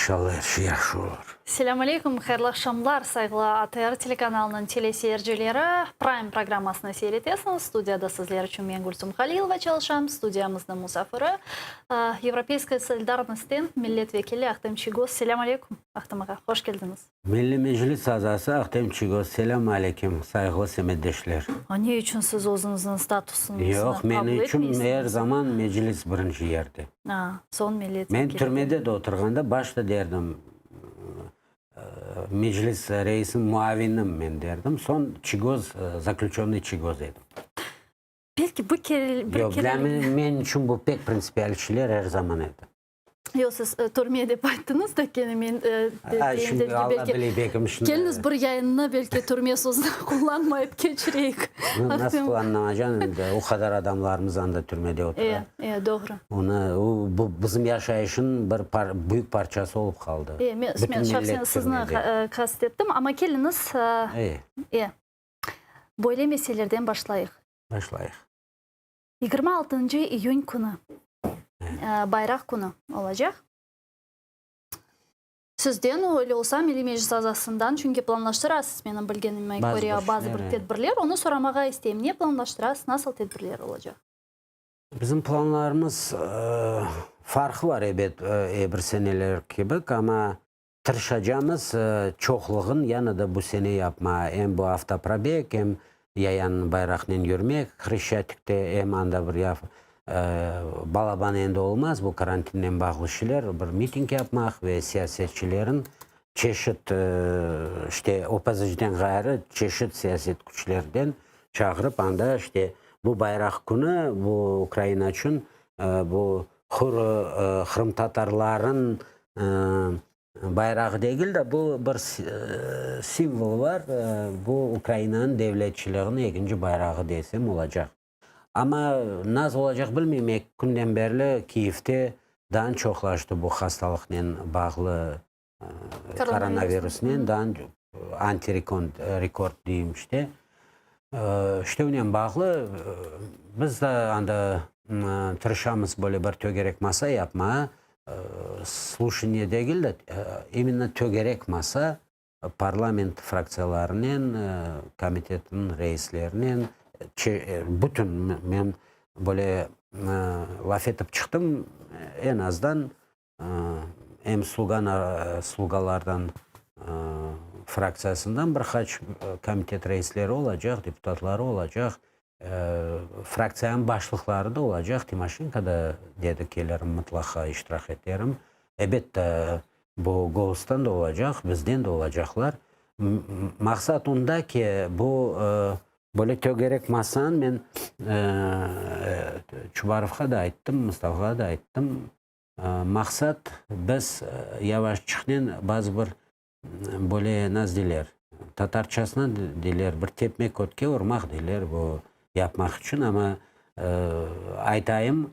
İnşallah er şey yahşı olur. Selâm aleyküm, hayırlı aqşamlar, sayğılı ATR telekanalınıñ teleseyircileri. Prime programmasını seyir etesiñiz. Studiyada sizler içün men Gülsüm Halilova çalışam. Studiyamıznıñ musafiri, Yevropeyskaya solidarnostten millet vekili Ahtem Çiygoz. Selâm aleyküm, Ahtem ağa, hoş keldiñiz. Milliy Meclis azası Ahtem Çiygoz, Selâm aleyküm, sayğılı semetdeşler. A ne içün siz özüñizniñ statusıñıznı Yoq, qabul men içün etmeysiñiz? er zaman Meclis birinci yerde. A, soñ millet Men vekili. türmede de oturğanda başta derdim, Meclis reisiniñ muavinim men derdim, soñ Çiygoz, zaklüçönnıy Çiygoz edim. Belki bir kere, bir Yoq, kerelik. Men içün bu pek printsipial şeyler er zaman edi. Yoq, siz türme dep ayttıñız da, kene men A, şimdi Alla bile, belkim şimdi. Keliñiz bir yayınnı belki türme sözüni qullanmayıp keçireyik. Nasıl qullanmayacañ endi, o qadar adamlarımız anda türmede otura. E, e, doğru. Onı, o, bu bizim yaşayışnıñ bir büyük parçası olıp qaldı. E, men, men şahsen sizni qast ettim, amma keliñiz, e, böyle meselelerden başlayıq. Başlayıq. Yigirmi altıncı iyün künü, Bayraq künü olacaq. Sizden, öyle olsa, Milliy Meclis azasından, çünki planlaştırasız, menim bilgenime köre, bazı bir tedbirler, onı soramağa isteyim. Ne planlaştırasız, nasıl tedbirler olacaq? Bizim planlarımız farqı var, ebet, er bir seneler kibi, amma Tırışacamız çoqluğın yanı da bu sene yapma, em bu avtoprobeg, em yayan bayraqnen yürmek Hreşçatikte, em anda bir yav balaban endi olmaz, bu karantinnen bağlı şeyler, bir miting yapmaq ve siyasetçilerin çeşit, işte, OPZHden ğayrı çeşit siyaset küçlerden çağırıp anda, işte, bu bayraq künü, bu Ukraina içün bu hür qırımtatarların Bayrağı degil de, bu bir simvol bar, bu Ukrainanıñ devletçiliğiniñ ekinci bayrağı desem olacaq. Amma nasıl olacaq bilmeyim, eki künden berli Kiyevde daa çoqlaştı bu hastalıqnen bağlı, koronavirusnen daa antirekord deyim işte. İşte onen bağlı biz de anda tırışamız böyle bir tögerek masa yapmağa, sluşaniye degil de, imенно tögerek masa parlament fraktsiyalarınen, komitetniñ reislerinen, bütün men böyle laf etip çıqtım, eñ azdan Em Slugalardan fraktsiyasından bir qaç komitet reisleri olacaq, deputatları olacaq, fraktsiyanıñ başlıqları da olacaq. Timoşenko da dedi, kelirim, mıtlaqa iştirak eterim. Ebet, bu Golostan da olacaq, bizden de olacaqlar. Maqsat onda ki, bu böyle tögerek masanı men Çubarovğa da ayttım, Mustafağa da ayttım, Maqsat, biz yavaşçıqnen bazı bir böyle nasıl deyler, tatarçasına deyler, bir tepme kötke urmaq deyler bu yapmaq içün, amma aytayım,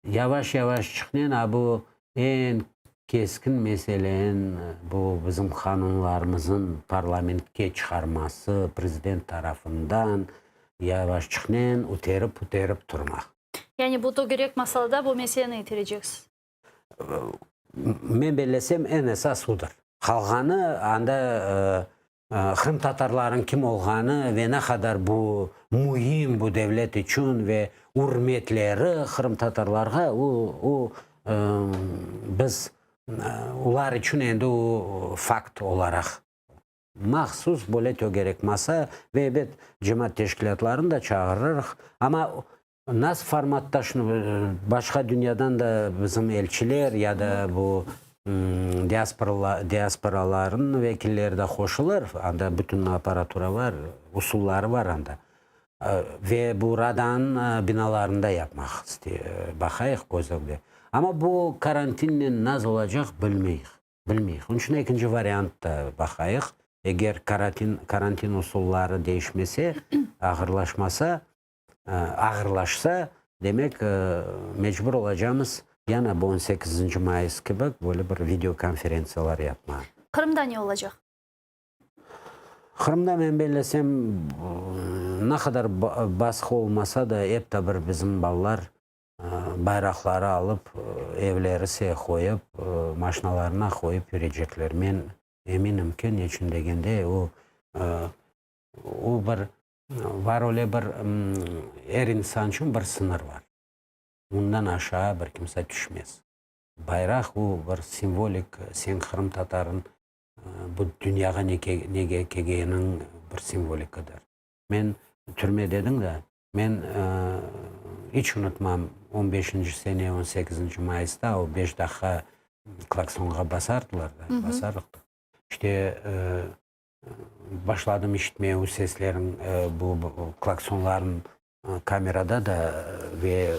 yavaş-yavaşçıqnen a bu eñ keskin mesele, eñ bu bizim qanunlarımızın parlamentke çıqarması prezident tarafından yavaşçıqnen üterip-üterip turmaq. Yani bu tögerek masalada bu meseleni itereceksiz? Men bellesem, eñ esas odır. Qalğanı, anda qırımtatarlarıñ kim olğanı ve ne qadar bu müim bu devlet içün ve ürmetleri qırımtatarlarğa, o, o, biz, olar içün endi o fakt olaraq Mahsus böyle tögerek masa ve ebet cemaat teşkilâtlarını da çağırırıq. Amma nasıl formatta şunı başqa dünyadan da bizim elçiler ya da bu diasporalarnıñ vekilleri de qoşulır. Anda bütün apparatura var, usulları var anda. Ve bu Radanıñ binalarında yapmaq baqayıq köz ögde. Amma bu karantinnen nasıl olacaq bilmeyik. Bilmeyik. Onıñ içün ekinci variant da baqayıq. Eger karatin, karantin usulları değişmese, ağırlaşmasa, ağırlaşsa, demek, mecbur olacamız yana bu on sekizinci mayıs kibi böyle bir video konferentsiyalar yapmağa. Qırımda ne olacaq? Qırımda men bellesem, ne qadar basqı olmasa da, ep ta bir bizim balalar bayraqları alıp. evlerise qoyıp, maşnalarına qoyıp yürecekler. Men eminim ki, neçün degende, o, o bir, var öyle bir, er insan içün bir sıñır var. Ondan aşağı bir kimse tüşmez. Bayraq o bir simvolik, sen qırımtatarıñ bu dünyağa nege kelgeniñ bir simvolikadır. Men türme dediñ de, men iç unutmam, on beşinci sene, on sekizinci mayısta o beş daqqa klaksonğa basardılar da, basardıq. İşte, başladım işitmeye o seslerin, bu klaksonların kamerada da ve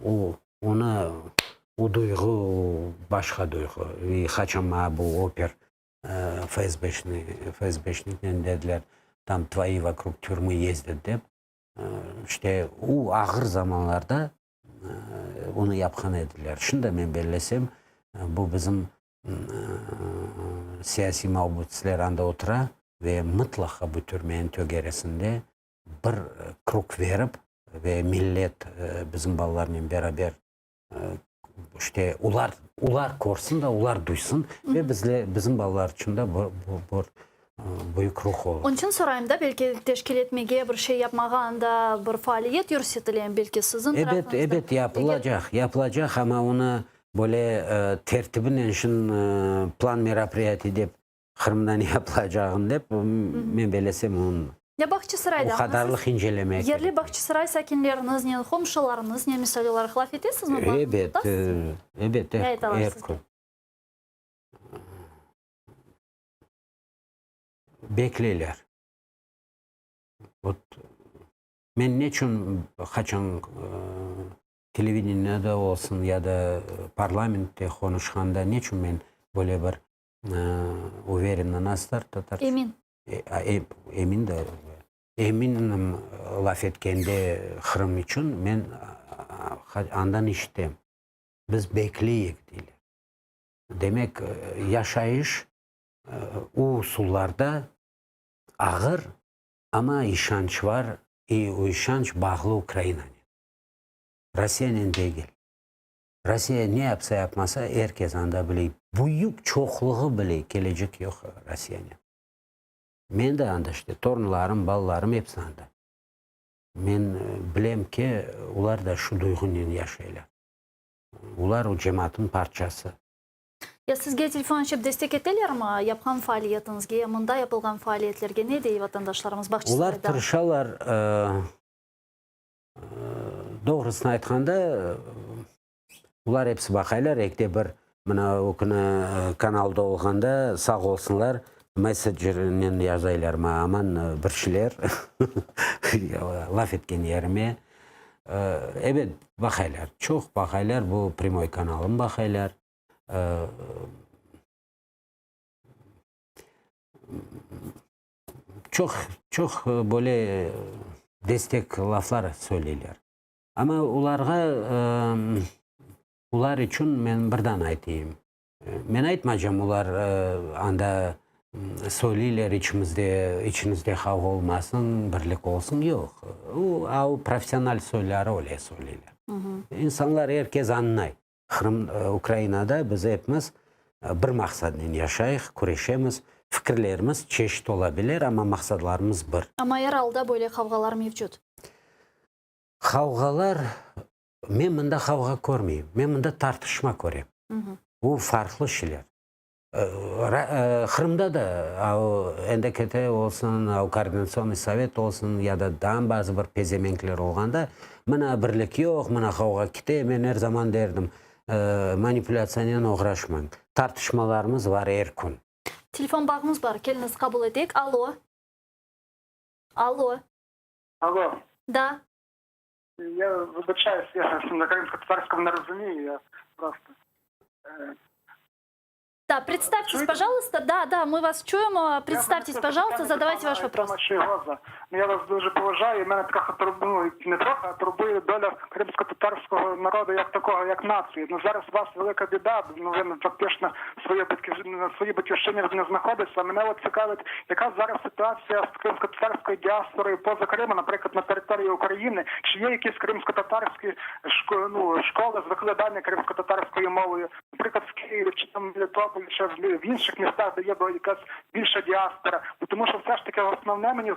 o, onı, o duyğu, o başqa duyğu. Ve qaçan maña bu oper FSBşnıy, FSBşniknen dediler, tam tvoi vokrug türmı yezdit dep. İşte, o ağır zamanlarda onı yapqan ediler. Şimdi men bellesem, bu bizim siyasiy mabüsler anda otura ve mıtlaqa bu türmeniñ tögeresinde bir krug verip ve millet bizim balalarnen beraber işte olar, olar körsin da, olar duysın ve bizle, bizim balalar içün de bu, bu bir büyük ruh olur. Onıñ içün sorayım da, belki teşkil etmege, bir şey yapmağa anda bir faaliyet yürsetilemi, belki siziñ Ebet, tarafıñızdan? ebet, yapılacaq, yapılacaq, amma onı böyle tertibinen şın plan meropriyatiy dep Qırımda ne yapılacağını dep, men bellesem, onıñ Ya Bağçasarayda, o qadarlıq incelemek yerli kerek. Bağçasaray sakinleriñiznen, qomşularıñıznen, misal olaraq, laf etesizmi? Bağ Ebet, tutasızmı? ebet, Ne aytalar er sizge? kün. Bekleyler. Vot, men neçün qaçan televideniyede olsun ya da parlamentte qonuşqanda neçün men böyle bir Uverенно nasıl tatarca? Emin. Emin de. Eminim laf etkende Qırım içün men andan işitem. Biz bekleyik deyler. Demek, yaşayış o usullarda ağır, amma işanç var, i o işanç bağlı Ukrainanen. Rossiyanen degil. Rossiya ne yapsa yapmasa, er kes anda bile, büyük çoqluğı bile kelecek yoq Rossiyanen. Men de anda işte, torunlarım, balalarım episi anda. Men bilem ki, olar da şu duyğunen yaşaylar. Olar o cemaatnıñ parçası. Ya sizge telefon açıp destek etelermi yapqan faaliyetiñizge, mında yapılğan faaliyetlerge ne dey vatandaşlarımız Bağçasarayda? Olar tırışalar, Doğrusını aytqanda, bular episi baqaylar, ekte bir, mına o künü kanalda olğanda, sağ olsunlar, messencernen yazaylar maña, aman bir şeyler laf etken yerime. Ebet, baqaylar, çoq baqaylar, bu prâmoy kanalım baqaylar. Çoq, çoq böyle destek laflar söyleyler. Amma olarğa, olar içün men birden aytayım. Men aytmaycam, olar anda söyleyler, içimizde, içinizde qavğa olmasın, birlik olsun. Yoq. O, a o professional soyları öyle söyleyler. İnsanlar, er kes añlay. Qırım, Ukrainada biz epimiz bir maqsadnen yaşayıq, küreşemiz. Fikirlerimiz çeşit ola bilir, amma maqsadlarımız bir. Amma er alda böyle qavğalar mevcut. Qavğalar, men mında qavğa körmeyim, men mında tartışma körem. Bu farqlı şeyler. Qırımda da o NDKT olsun, o Koordinatsionnıy sovet olsun ya da daa bazı bir pezemenkler olğanda, mına birlik yoq, mına qavğa kete, men er zaman derdim, manipulâtsiyanen oğraşmañ. Tartışmalarımız var er kün. Telefon bağımız bar, keliñiz qabul eteyik. Allo. Allo. Allo. Da. Ya vıbачаюсь, я на крымско-татарском не розумію, я просто... Da. Да, представьтесь, пожалуйста. Да, да, мы вас чуем. Представьтесь, пожалуйста, задавайте ваш вопрос. Ну, я вас дуже поважаю, і мене трохи турбує, не трохи, а турбує доля кримсько-татарського народу як такого, як нації. Ну зараз у вас велика біда, ну ви фактично своє батьківщині, на своїй батьківщині не знаходиться. Мене от цікавить, яка зараз ситуація з кримсько-татарською діаспорою поза Кримом, наприклад, на території України, чи є якісь кримсько-татарські ну, школи з викладання кримсько-татарською мовою, наприклад, в Києві чи там Мелітополі, чи в інших містах, де є якась більша діаспора, бо тому що все ж таки основне мені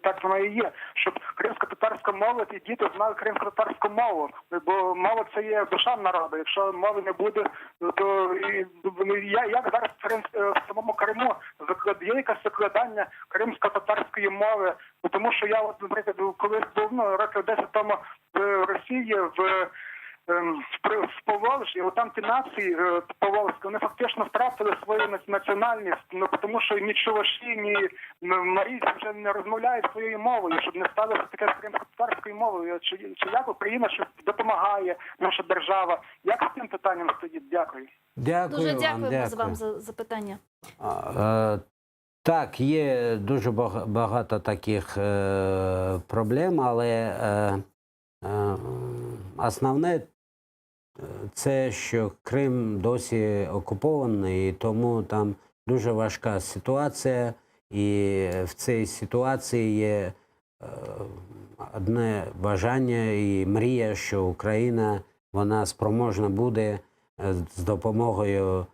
так воно і є, щоб кримсько-татарська мова і діти знали кримсько-татарську мову, бо мова це є душа народу. Якщо мови не буде, то і, ну, я як зараз в самому Криму є якесь викладання кримсько-татарської мови, бо тому що я, от, наприклад, колись був ну, років 10 тому в Росії в ем, в Поволжі, от там ті нації е, Поволзькі, вони фактично втратили свою національність, ну тому що ні чуваші, ні марійці вже не розмовляють своєю мовою, щоб не сталося таке з кримсько-татарською мовою. Чи, чи як Україна що допомагає наша держава? Як з цим питанням стоїть? Дякую. Дякую Дуже вам, дякуємо дякую. вам за запитання. Е, Так, є дуже багато таких е, проблем, але е, е, основне це, що Крим досі окупований, і тому там дуже важка ситуація, і в цій ситуації є е, одне бажання і мрія, що Україна вона спроможна буде е, з допомогою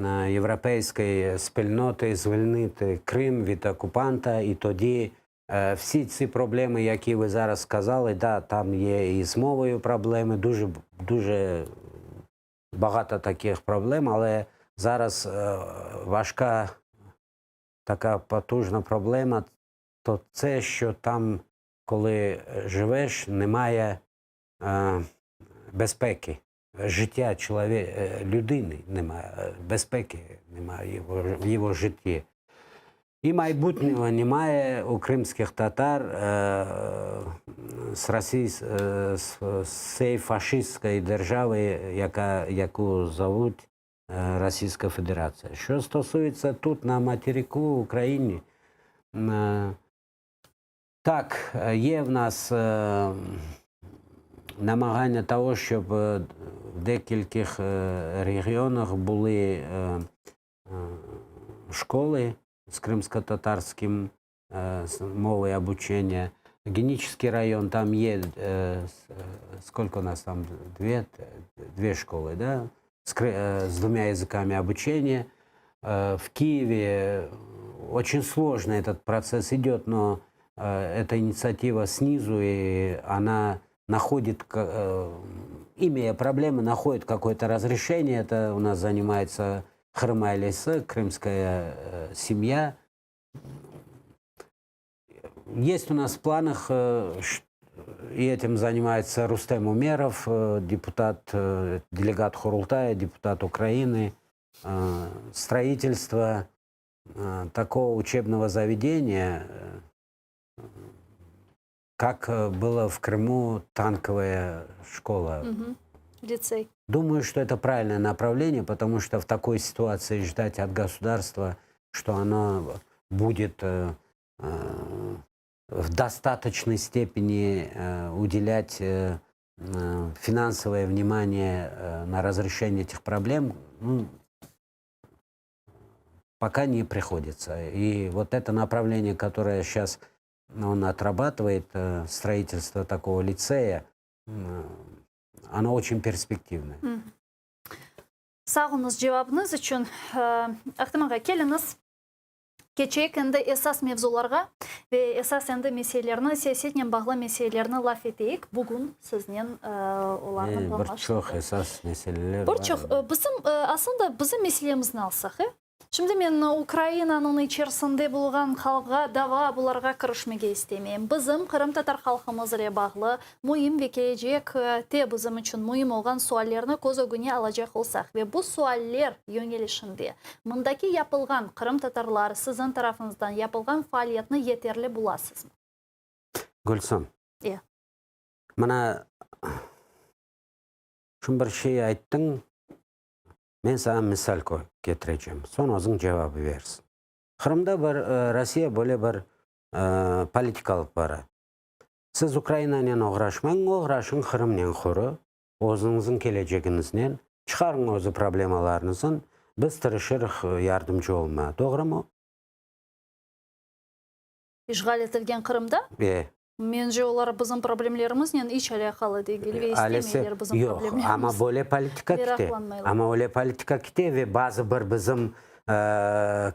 е, європейської спільноти звільнити Крим від окупанта, і тоді всі ці проблеми, які ви зараз сказали, да, там є і з мовою проблеми, дуже, дуже багато таких проблем, але зараз е, важка така потужна проблема, то це, що там, коли живеш, немає е, безпеки. Життя чолові... е, людини немає, е, безпеки немає в його житті. І майбутнього немає у кримських татар е, з, російсь, е, з, з цієї фашистської держави, яка, яку зовуть е, Російська Федерація. Що стосується тут, на материку в Україні, е, так, є в нас е, намагання того, щоб в декількох регіонах були е, е, школи з кримсько-татарським е, мовою обучения. Генический район, там є, э, сколько у нас там, две, две школы, да, с, э, с двумя языками обучения. Э, в Киеве очень сложно этот процесс идет, но э, эта инициатива снизу, и она находит, э, имея проблемы, находит какое-то разрешение. Это у нас занимается Qırım ailesi, крымская э, семья. Есть у нас в планах, э, и этим занимается Рустем Умеров, э, депутат, делегат Курултая, депутат Украины, строительство такого учебного заведения, как было в Крыму танковая школа. Угу. Лицей. Думаю, что это правильное направление, потому что в такой ситуации ждать от государства, что оно будет э, э, в достаточной степени э, уделять э, э, финансовое внимание э, на разрешение этих проблем, ну, пока не приходится. И вот это направление, которое сейчас он отрабатывает, э, строительство такого лицея, э, оно очень перспективное. Sağ oluñız cevabıñız içün. Ahtem ağa, keliñiz keçeyik endi esas mevzularğa ve esas endi meselelerni, siyasetnen bağlı meselelerni laf eteyik. Bugün siznen olarnı Bir çoq esas meseleler Bir çoq. Bizim, aslında, bizim meselemizni alsaq, e? Şimdi men Ukrainanıñ içerisinde bulunğan halqqa dava bularğa kirişmege istemeyim. Bizim qırımtatar halqımız ile bağlı müim ve kelecekte bizim içün müim olğan suallerni köz ögüne alacaq olsaq ve bu sualler yönelişinde mındaki yapılğan qırımtatarlar siziñ tarafıñızdan yapılğan faaliyetni yeterli bulasızmı? Gülsüm. E. Mına, şun bir şey ayttıñ. Men saña misal ketirecem, soñ özüñ cevabı bersin. Qırımda bir Rossiya böyle bir politika alıp bara. Siz Ukrainanen oğraşmañ, oğraşıñ Qırımnen quru, özüñizniñ kelecegiñiznen, çıqarıñ özü problemalarıñızın, biz tırışırıq yardımcı olma. Doğrumı? İşğal etilgen Qırımda? E. Mence, olar bizim problemlerimiznen iç alâqalı degil ve istemeyler bizim Yoq, problemlerimiz. amma böyle politika kite. Meraqlanmaylar. Amma öyle politika kite ve bazı bir bizim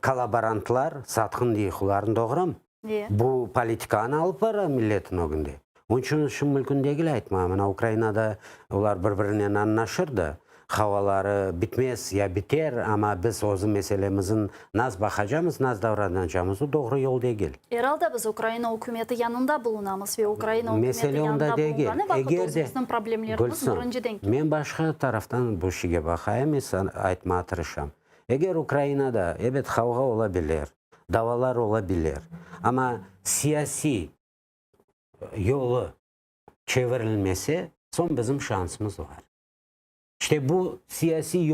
kollaborantlar, satqın deyik olarnı, doğrumı? E. Bu politikanı alıp bara milletin ögünde. Onıñ içün işim mülkün degil aytma. Mına Ukrainada olar bir-birinen añlaşır da, havaları bitmez ya biter, amma biz özü meselemizin naz baqacamız, naz davranacamız, o doğru yol degil. Er alda biz Ukraina ükümeti yanında bulunamız ve Ukraina ükümeti Mesele onda yanında degil. bulunğanı vaqıt Eger de, özümüzniñ problemlerimiz Gülsüm, birinciden kele. men başqa taraftan bu şige baqayım, aytmağa tırışam. Eger Ukrainada, ebet, qavğa olabilir, davalar olabilir, amma siyasiy yolu çevirilmese, soñ bizim şansımız bar. İşte bu siyasiy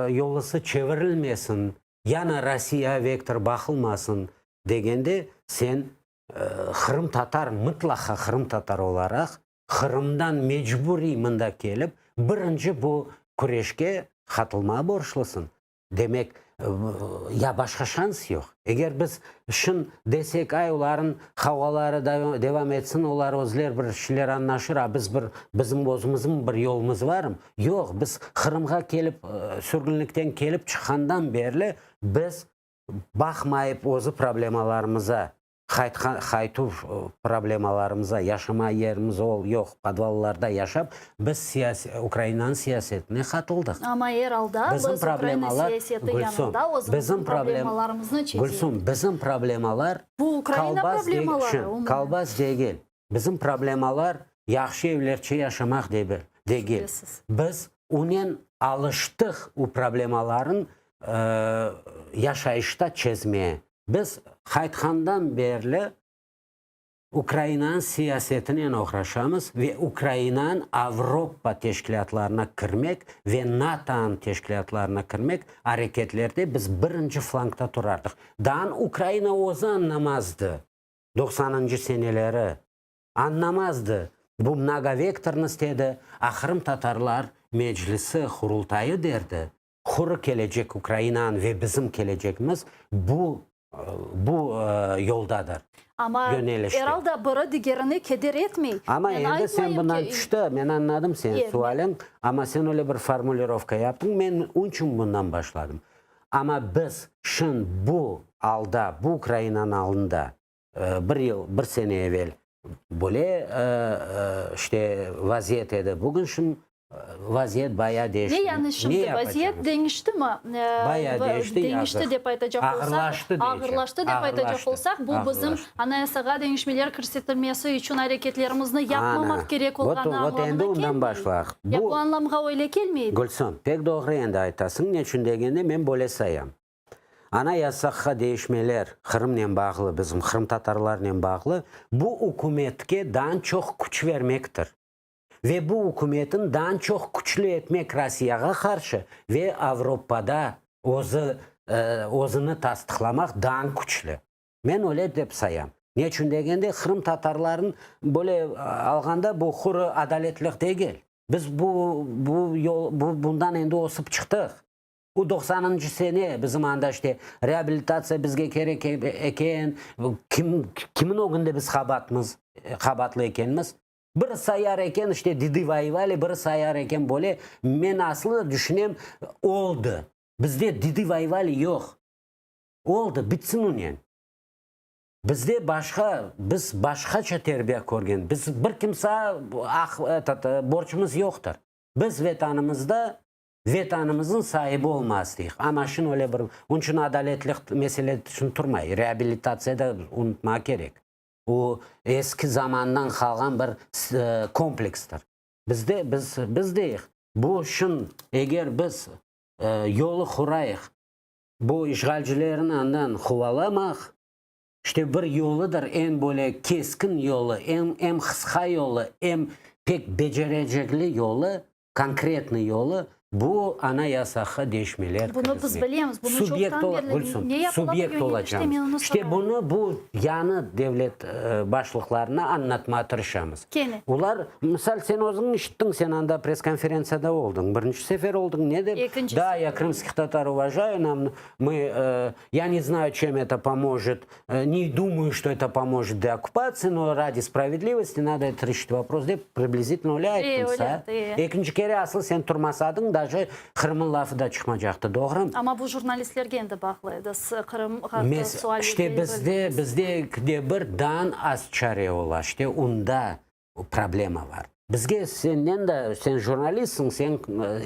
yolusı çevirilmesin, yana Rossiya vektor baqılmasın degende sen qırımtatar, mıtlaqa qırımtatar olaraq Qırımdan mecburiy mında kelip birinci bu küreşke qatılmağa borçlısıñ. Demek, ya başqa şans yoq. Eger biz şın desek, ay, oların qavğaları devam etsin, olar özler bir şeyler añlaşır, a biz bir, bizim özümizniñ bir yolumız varmı? Yoq, biz Qırımğa kelip, sürgünlikten kelip çıqqandan berli biz baqmayıp özü problemalarımıza, Qaytqan, qaytuv problemalarımıza, yaşama yerimiz ol, yoq, podvallarda yaşap, biz siyas, Ukrainanıñ siyasetine qatıldıq. Amma er alda Bizim biz Ukraina problemalar, siyaseti Gülsüm, yanında özümizniñ bizim problem, problemalarımıznı çezeyik. Gülsüm, bizim problemalar Bu Ukraina kolbas degil, problemaları, şün, umumen. kolbas degil. Bizim problemalar yahşı evlerçe yaşamaq degil, degil. Şübesiz. Biz onen alıştıq o problemaların yaşayışta çezmeye. Biz qaytqandan berli Ukrainanıñ siyasetinen oğraşamız ve Ukrainanıñ Avropa teşkilâtlarına kirmek ve NATOnıñ teşkilâtlarına kirmek areketlerde biz birinci flangda turardıq. Daan Ukraina özü añlamazdı doqsanıncı seneleri, añlamazdı, bu mnogovektornost edi, a qırımtatarlar Meclisi, Qurultayı derdi, Quru kelecek Ukrainanıñ ve bizim kelecegimiz bu bu yoldadır, Amma yönelişte. er alda biri digerine keder etmey. Amma Men endi sen aytmayım bundan ki, tüşti, men añladım seniñ sualiñ, amma sen öyle bir formulirovka yaptıñ, men onıñ içün bundan başladım. Amma biz şın bu alda, bu Ukrainanıñ alında bir yıl, bir sene evel böyle, işte, vaziyet edi. Bugün şun vaziyet bayağı deñişti. Ne yani şimdi Ne vaziyet deñiştimi? Bayağı deñişti, yazıq. Deñişti dep aytacaq olsaq, Ağırlaştı deycem. Ağırlaştı dep aytacaq olsaq, bu bizim Anayasağa deñişmeler kirsetilmesi içün areketlerimizni yapmamaq kerek olğanı añlamına kelmey. Ya bu añlamğa öyle kelmey. Gülsüm, pek doğru endi aytasıñ. Neçün degende, men böyle sayam. Anayasaqqa deñişmeler Qırımnen bağlı, bizim qırımtatarlarnen bağlı, bu ükümetke daa çoq küç vermektir. Ve bu ükümetin daa çoq küçlü etmek Rossiyağa qarşı ve Avropada özü, özüni tasdıqlamaq daa küçlü. Men öyle dep sayam. Neçün degende, qırımtatarların böyle alğanda bu quru adaletlik degil. Biz bu, bu yol, bu, bundan endi ösip çıqtıq. Bu doqsanıncı sene bizim anda işte reabilitatsiya bizge kerek eken, kim, kimin ögünde biz qabaatmız, qabaatlı ekenmiz. Biri sayar eken işte didı voyevali, biri sayar eken böyle. Men aslı düşünem, oldı. Bizde didı voyevali yoq. Oldı, bitsin onen. Bizde başqa, biz başqaça terbiye körgen, biz bir kimsa aq, etot, borcumız yoqtır. Biz Vetanımızda Vetanımıznıñ saibi olma isteyik. Amma şın öyle bir, onıñ içün adaletlik mesele şın turmay, reabilitatsiya da unutmağa kerek. O eski zamandan qalğan bir komplekstir. Bizde, biz, biz deyik, bu şın, eger biz yolu qurayıq, bu işğalcilerni andan quvalamaq, işte bir yoludır, eñ böyle keskin yolu, eñ, em qısqa yolu, em pek becerecekli yolu, konkretnıy yolu. Bu Anayasağa deñişmeler Bunı biz kirgizmek. bilemiz, bunı Subyekt çoqtan ola, berli Gülsüm, ne yapıla bu subyekt yönelişte, olacağımız. men onı İşte sorayım. bunı bu yañı devlet başlıqlarına añlatmağa tırışamız. Kene. Olar, misal, sen özüñ işittiñ, sen anda press-konferentsiyada oldıñ, birinci sefer oldıñ, ne dep? Ekinci Da, sefer. ya krımskih tatar uvajаю, nam, mı, ya ne znаю, чем это поможет, Ne думаю, что это поможет deokkupatsiya, no radi spravedlivosti nado eto reşit vopros dep priblizitelno öyle ayttım sa. Ekinci kere asıl sen turmasadıñ, daje Qırım'ın lafı da çıqmacaqtı, doğrumı? Amma bu jurnalistlerge endi bağlı edi, Qırım ğarpta sual İşte bizde, bizde ekide bir dan az çare ola, işte unda problema bar. Bizge senden de, sen jurnalistsiñ, sen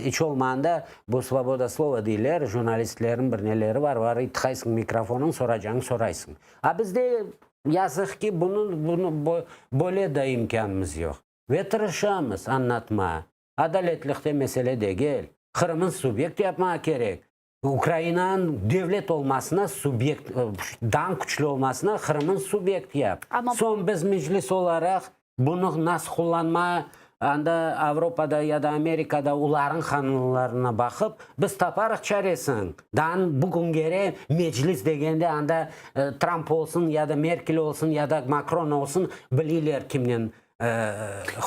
iç olmağanda bu svoboda slova deyler, jurnalistlerniñ bir neleri bar, bar tıqaysıñ mikrofonıñ, soracañı soraysıñ. A bizde, yazıq ki, bunı, bunı, böyle de imkânımız yoq. Ve tırışamız añlatmağa. Adaletlikte mesele degil. Qırımnı subyekt yapmağa kerek. Ukrainanıñ devlet olmasına subyekt, dan küçlü olmasına Qırımnıñ subyekt yap. Soñ biz Meclis olaraq bunı nasıl qullanma, anda Avropada ya da Amerikada olarnıñ qanunlarına baqıp, biz taparıq çaresin. Dan bugüngere Meclis degende anda Tramp olsun ya da Merkel olsun ya da Makron olsun bileyler kimnen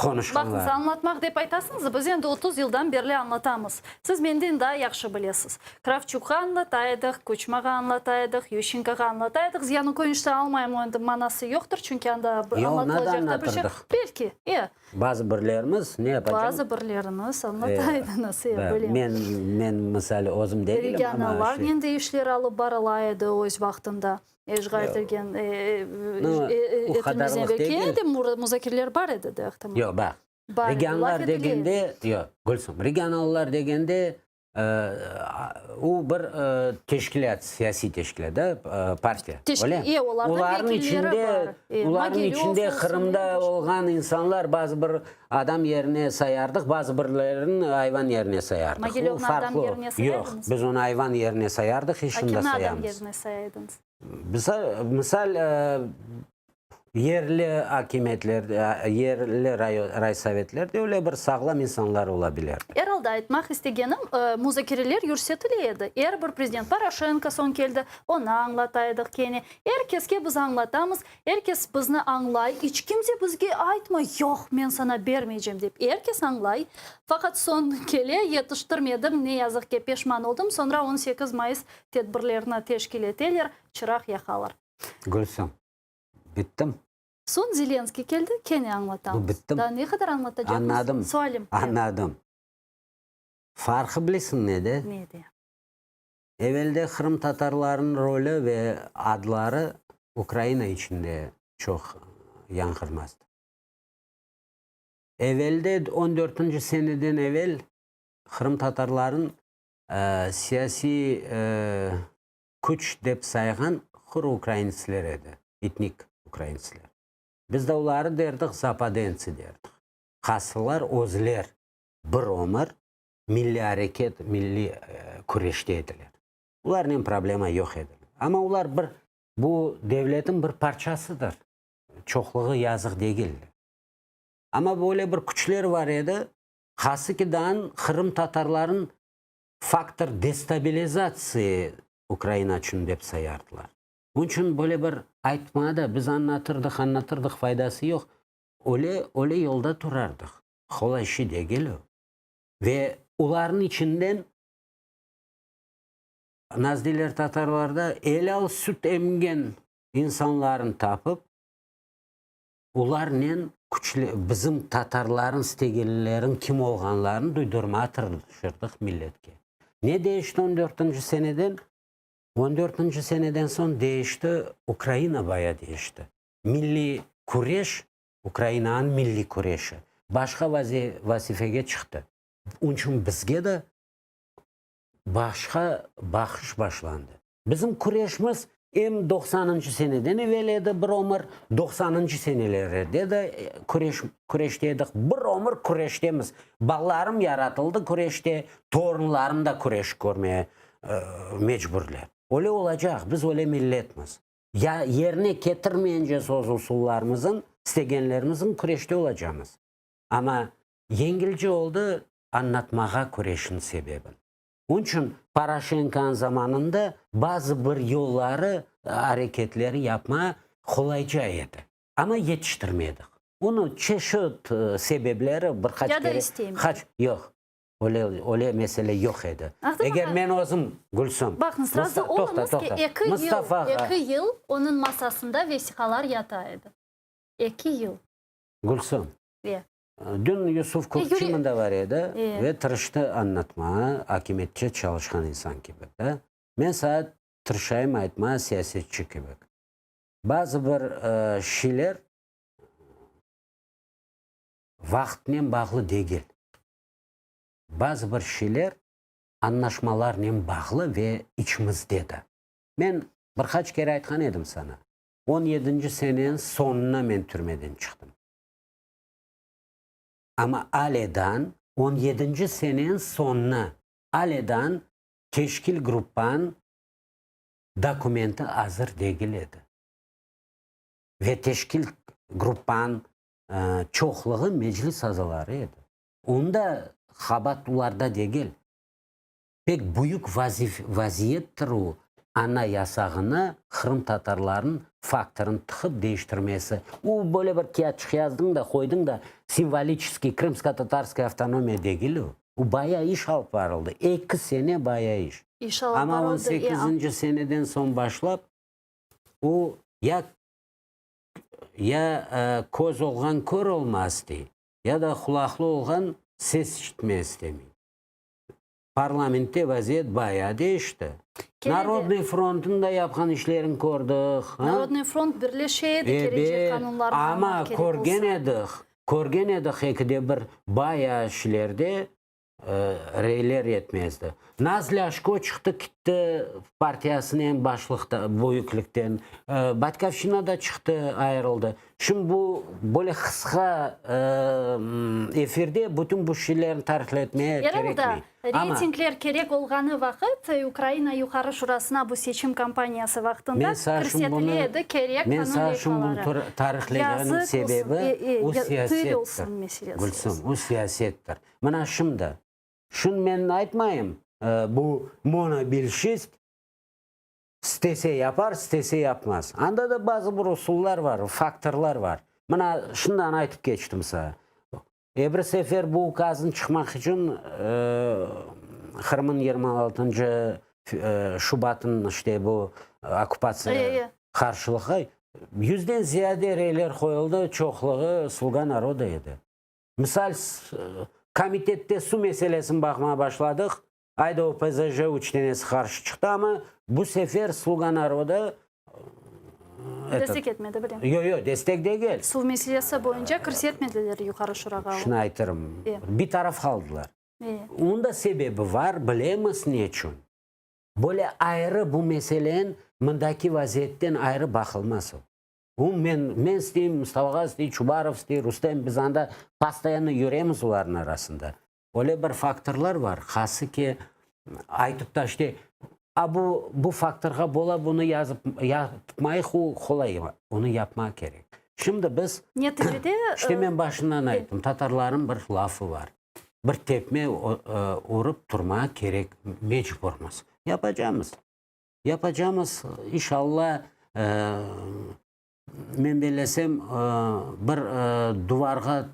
qonuşqanlar. Baqıñız, añlatmaq dep aytasıñız, biz endi 30 yıldan berli añlatamız. Siz menden daa yahşı bilesiz. Kravçukqa añlata edik, Kuçmağa añlata edik, Yuşçenkoğa añlata edik. Yanukoviçni almayım, o endi manası yoqtır, çünki anda añlatılacaq da bir şey. Belki, e. Bazı birlerimiz ne yapacaq? Bazı birleriniz añlata ediñiz, e, bilem. Men, men, misal, özüm degilim, amma. Regionallarnen de işler alıp barıla edi öz vaqtında. İşğal etilgen etilmezden evel kene de muzakereler bar edi de, ihtimal. Yoq, baq, regionlar degende, yoq, Gülsüm, regionallar degende, o bir teşkilât, siyasiy teşkilât, da, partiya, öyle? Olarnıñ içinde, olarnıñ içinde Qırımda olğan insanlar bazı bir adam yerine sayardıq, bazı birlerini ayvan yerine sayardıq. Mogilövnı adam yerine sayardıñız? Yoq, biz onı ayvan yerine sayardıq, iş şimdi sayamız. A kimni adam yerine sayaydınız? Misal, yerli akimiyetler, yerli raysovetlerde öyle bir sağlam insanlar ola bilir. Er alda aytmaq istegenim, muzakereler yürsetile edi. Er bir prezident, Poroşenko soñ keldi, onı añlata edik kene. Er keske biz añlatamız, Er kes bizni añlay, iç kimse bizge aytmay, yoq, men saña bermeycem dep. Er kes añlay. Faqat soñ kele, yetiştirmedim, ne yazıq ki, peşman oldım, soñra 18 mayıs tedbirlerini teşkil eteler, çıraq yaqalar. Gülsüm, bittim. Soñ Zelenskiy keldi, kene añlatamız. Bu bittim. Daa ne qadar añlatacaqmız? Añladım. Sualim. Añladım. Farqı bilesiñ nede? Nede? Evelde qırımtatarlarnıñ rolü ve adları Ukraina içinde çoq yañğırmazdı. Evelde, on dörtünci seneden evel, qırımtatarlarnıñ siyasiy küç dep sayğan hür ukraintsler edi, etnik ukraintsler. Biz de oları derdik zapadentsi derdik. Qasılar özler bir ömür milliy areket, milliy küreşte ediler. Olarnen problema yoq edi. Amma olar bir, bu devletin bir parçasıdır. Çoqluğı yazıq degil. Amma böyle bir küçler bar edi, hası ki daan qırımtatarların faktor destabilizatsiya Ukraina içün dep sayardılar. Onıñ içün böyle bir aytma da, biz añlatırdıq, añlatırdıq, faydası yoq. Öyle, öyle yolda turardıq. Qolay şey degil o. Ve olarnıñ içinden, nasıl deyler tatarlarda, elâl süt emgen insanlarnı tapıp, olarnen küçlü, bizim tatarların istegenlerin kim olğanlarını duydurmağa tırışırdıq milletke. Ne değişti on dörtünci seneden? On dörtünci seneden soñ değişti, Ukraina baya değişti. Milliy küreş Ukrainanıñ milliy küreşi başqa vazifege çıqtı. Onıñ içün bizge de başqa baqış başlandı. Bizim küreşimiz em doqsanıncı seneden evel edi bir ömür, doqsanıncı senelerde de küreş, küreşte edik. Bir ömür küreştemiz. Balalarım yaratıldı küreşte, torunlarım da küreş körmeye mecburler. Öyle olacaq, biz öyle milletmiz. Ya yerine ketirmeyince söz usullarımızın, istegenlerimizin küreşte olacamız. Amma yengilce oldı. Añlatmağa küreşniñ sebebin. Onıñ içün Poroşenkonıñ zamanında bazı bir yolları, areketleri yapma qolayca edi. Amma yetiştirmedik. Onıñ çeşit sebepleri bir qaç Ya da kere, isteymedik. qaç, yoq, öyle, öyle mesele yoq edi. Ahtem Eger ağa, men özüm, Gülsüm, Baqıñız, razı Musta, toqta, oluñız ki, toqta, eki yıl, Mustafağa, eki yıl onıñ masasında vesiqalar yata edi. Eki yıl. Gülsüm, Ve. Dün Yusuf Kurkçi mında bar edi ve tırıştı añlatmağa, akimiyetçe çalışqan insan kibi, da. Men saat tırışayım aytmağa siyasetçi kibi. Bazı bir şeyler vaqıtnen bağlı degil. Bazı bir şeyler añlaşmalarnen bağlı ve içimizde de. Men bir qaç kere aytqan edim sana, on yedinci seneniñ soñuna men türmeden çıqtım. Amma aledan on yedinci seneniñ soñuna aledan teşkil gruppanıñ dokumenti azır degil edi. Ve teşkil gruppanıñ çoqluğı meclis azaları edi. Onda qabaat olarda degil. Pek büyük vaziyettir o, ana yasağını qırımtatarlarnıñ faktorını tıqıp deñiştirmesi. O, böyle bir kâğıtçıq yazdıñ da, qoydıñ da, simvoliçeskiy krımskotatarskaya avtonomiya degil o. O, bayağı iş alıp barıldı. Eki sene bayağı iş. İş alıp Amma on barıldı, e, sekizinci seneden soñ başlap, o, ya ya köz olğan kör olmaz istey, ya da qulaqlı olğan ses işitmez istemey. Parlamentte vaziyet bayağı deñişti. Narodnıy frontnıñ da yapqan işlerini kördik. Narodnıy front birleşe edi kerecek qanunlarnı almaq kerek olsa. Amma körgen edik, körgen edik ekide bir bayağı işlerde reyler yetmezdi. Naz Lâşko çıqtı kitti partiyasınen başlıqta, büyüklikten. Batkovşçina da çıqtı, ayırıldı. Şimdi bu böyle qısqa efirde bütün bu şeylerni tarihletmeye kerekmey. Erol da, reytingler kerek olğanı vaqıt, Ukraina Yuqarı Şurasına bu seçim kampaniyası vaqtında kirsetile edi kerek Men qanun sana şimdi bunı leyhaları. tarihlegenim Yazıq sebebi, olsun, o til siyasettir, olsun meselesi Gülsüm, olsun. o siyasettir. Mına şimdi, şunı men aytmayım, bu monobilşist, İstese yapar, istese yapmaz. Anda da bazı bir usullar var, faktorlar var. Mına şundan aytıp keçtim saña. E bir sefer bu ukazın çıqmaq içün Qırımın 26-ncı Şubatın işte bu okkupatsiya qarşılığı yüzden ziyade reyler qoyuldı, çoqluğı Sluga naroda edi. Misal, komitette suv meselesini baqmağa başladıq, Ayda OPZJ üç tenesi qarşı çıqtı, amma bu sefer Sluga naroda Destek etmedi, bilem. Yoq, yoq, destek degil. Suv meselesi boyunca kirsetmediler Yuqarı Şurağa. Şunı aytırım, bir taraf qaldılar. Onıñ da sebebi var, bilemiz neçün. Böyle ayrı bu meselen mındaki vaziyetten ayrı baqılmaz o. O men, men isteyim, Mustafa ağa istey, Çubarov istey, Rustem, biz anda postoyanno yüremiz olarnıñ arasında. Öyle bir faktorlar var, hası ki, aytıp da işte, a bu, bu faktorğa bola bunı yazıp, yapmayıq, o qolay, onı yapmaq kerek. Şimdi biz, Neticede, işte men başından ayttım, tatarlarnıñ bir lafı var, bir tepme urıp turmağa kerek, mecburmız. Yapacamız. Yapacamız, inşalla, Men bellesem, bir duvarğa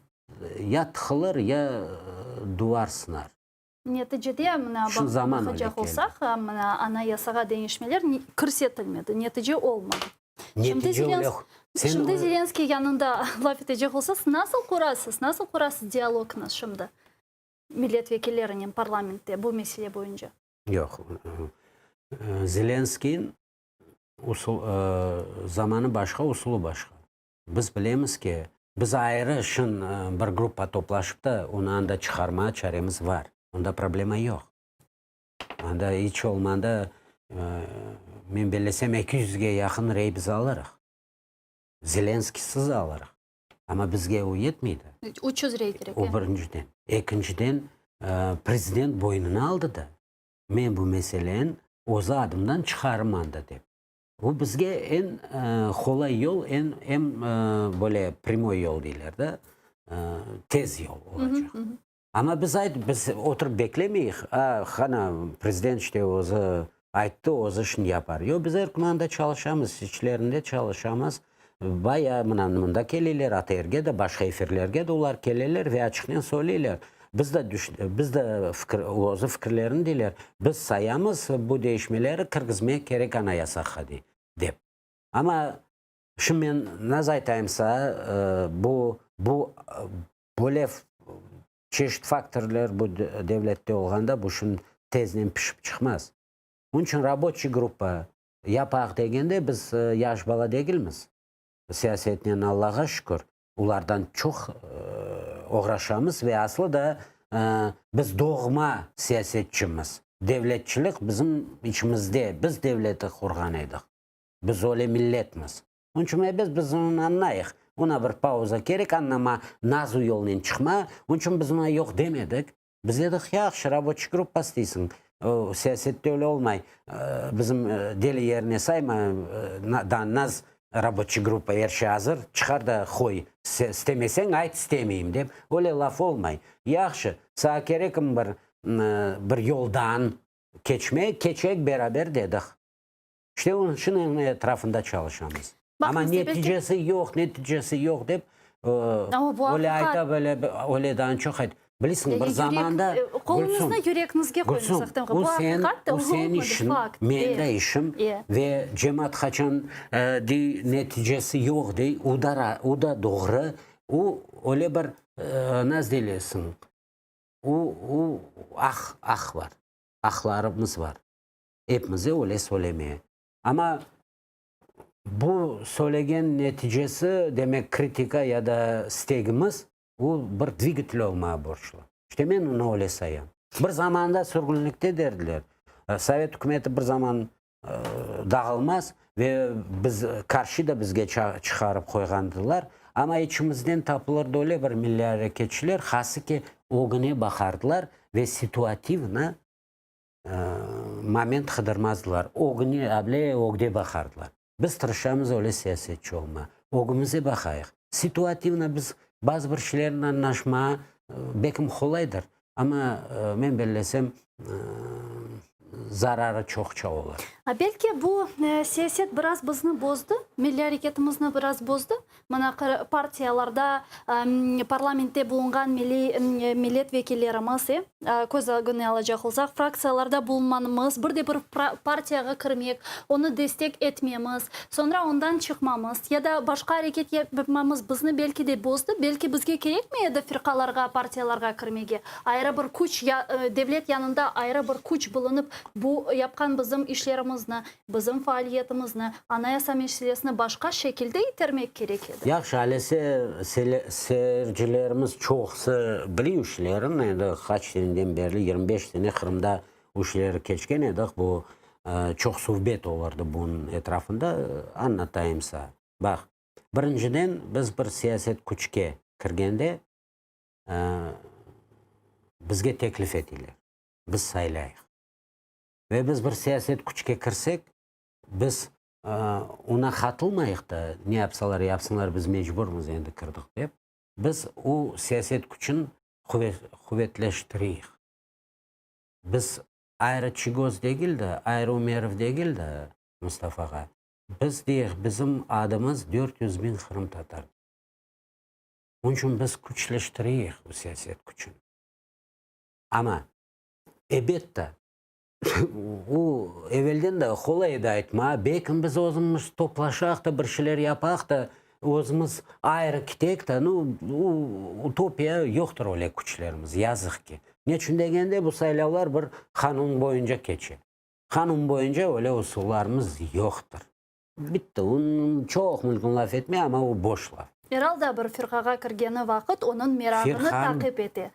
ya tıqılır, ya duvar sınar. Neticede, mına, baqacaq olsaq, mına, Anayasağa deñişmeler kirsetilmedi, netice olmadı. Netice öyle. Şimdi Zelenskiy yanında laf etecek olsaz, nasıl qurasız, nasıl qurasız dialognı şimdi millet vekillerinen parlamentte bu mesele boyunca? Yoq. Zelenskiy Usul, zamanı başqa, usulı başqa. Biz bilemiz ki, biz ayrı şın bir gruppa toplaşıp da, onı anda çıqarmağa çaremiz var. Onda problema yoq. Anda iç olmanda, men bellesem, eki yüzge yaqın rey biz alırıq. Zelenskiysiz alırıq. Amma bizge o yetmeydi. 300 rey kerek, O birinciden. Ekinciden, prezident boynuna aldı da. Men bu meseleni öz adımdan çıqarım anda dep. Bu bizge eñ qolay yol, eñ, em böyle pryamoy yol deyler da, tez yol olacaq. Amma biz ayt, biz oturıp beklemeyik, a, qana, prezident işte özü ayttı, özü işini yapar. Yoq, biz er kün anda çalışamız, içlerinde çalışamız. Bayağı mına mında keleyler, ATRge de, başqa efirlerge de olar keleler ve açıqnen söyleyler. Biz de biz de fikir, özü fikirlerini deyler, biz sayamız, bu deñişmeleri kirgizmek kerek Anayasağa, dey, dep. Amma şimdi men naz aytayım saña, bu, bu böyle çeşit faktorlar bu devlette olğanda bu şun teznen pişip çıqmaz. Onıñ içün raboçiy gruppa yapaq degende biz yaş bala degilmiz. Siyasetnen Allağa şükür, olardan çoq oğraşamız ve aslı da biz doğma siyasetçimiz. Devletçilik bizim içimizde, biz devleti qurğan edik. Biz öyle milletmiz. Onıñ içün ebet biz onı añlayıq. Oña bir pauza kerek, añlama, nazu yolnen çıqma. Onıñ içün biz oña yoq demedik. Biz dedik, yahşı, raboçiy gruppası deysiñ. O, siyasette öyle olmay. Bizim deli yerine sayma, da naz raboçiy gruppa, er şey azır, çıqar da qoy. İstemeseñ, ayt, istemeyim dep. Öyle laf olmay. Yahşı, saña kerekmi bir, bir yoldan keçmek, keçek beraber dedik. İşte onıñ içün onıñ etrafında çalışamız. Amma neticesi yoq, neticesi yoq dep, öyle ayta, böyle, öyle daa çoq ayt. Bilesiñ, bir zamanda, Qoluñıznı yüregiñizge qoyuñız, Ahtem ağa. Bu aqiqat da, o seniñ işiñ, menim de işim ve cemaat qaçan dey, neticesi yoq dey, o da, o da doğru, o öyle bir, nasıl deylesiñ, o, o aq, aq bar, aqlarımız bar. Epimize öyle söylemeye. Amma bu söylegen neticesi, demek kritika ya da istegimiz, o bir dvigatel olmağa borclu. İşte men onı öyle sayam. Bir zamanda sürgünlikte derdiler, Sovet ükümeti bir zaman dağılmaz ve biz qarşı da bizge çıqarıp qoyğandılar. Amma içimizden tapılırdı öyle bir milliy areketçiler, hası ki ögüne baqardılar ve situativno Moment qıdırmazdılar, ögüne, able ögde baqardılar. Biz tırışamız öyle siyasetçi olma. Ögümize baqayıq. Situativno biz bazı bir şeylerni añlaşmağa bekim qolaydır, amma men bellesem, zararı çoqça olur. A belki bu siyaset biraz bizni bozdı, milliy areketimizni biraz bozdı? Mına, partiyalarda, parlamentte bulunğan milliy millet vekillerimiz, e, köz ögüne alacaq olsaq, fraktsiyalarda bulunmanımız, bir de bir partiyağa kirmek, onı destek etmemiz, soñra ondan çıqmamız ya da başqa areket yapmamız bizni belki de bozdı, belki bizge kerekmey edi firqalarğa, partiyalarğa kirmege, ayrı bir küç, devlet yanında ayrı bir küç bulunıp, bu yapqan bizim işlerimizni, Bizim faaliyetimizni, Anayasa meselesini başqa şekilde itermek kerek edi. Yahşı, alese seyircilerimiz çoqusı biliy işlerin, endi qaç seneden berli, 25 sene Qırımda bu işleri keçken edik, bu çoq suhbet olurdı bunıñ etrafında, añlatayım sa. Baq, birinciden, biz bir siyaset küçke kirgende, bizge teklif eteler, biz saylayıq. Ve biz bir siyaset küçke kirsek, biz oña qatılmayıq da, ne yapsalar yapsınlar, biz mecburmız endi kirdik dep, biz o siyaset küçün quvetleştireyik. Biz ayrı Çiygoz degil de, ayrı Umerov degil de, Mustafa ağa, biz deyik, bizim adımız 400 biñ qırımtatar. Onıñ içün biz küçleştireyik o siyaset küçün. Amma Ebet de, o evelden de qolay edi aytmağa, belkim biz özümiz toplaşaq da, bir şeyler yapaq da, özümiz ayrı kitek de, nu, utopiya yoqtır öyle küçlerimiz, yazıq ki. Neçün degende, bu saylavlar bir qanun boyunca keçe. Qanun boyunca öyle usullarımız yoqtır. Bitti, onıñ çoq mümkün laf etme, amma o boş laf. Er alda bir firqağa kirgeni vaqıt onıñ merağını taqip ete.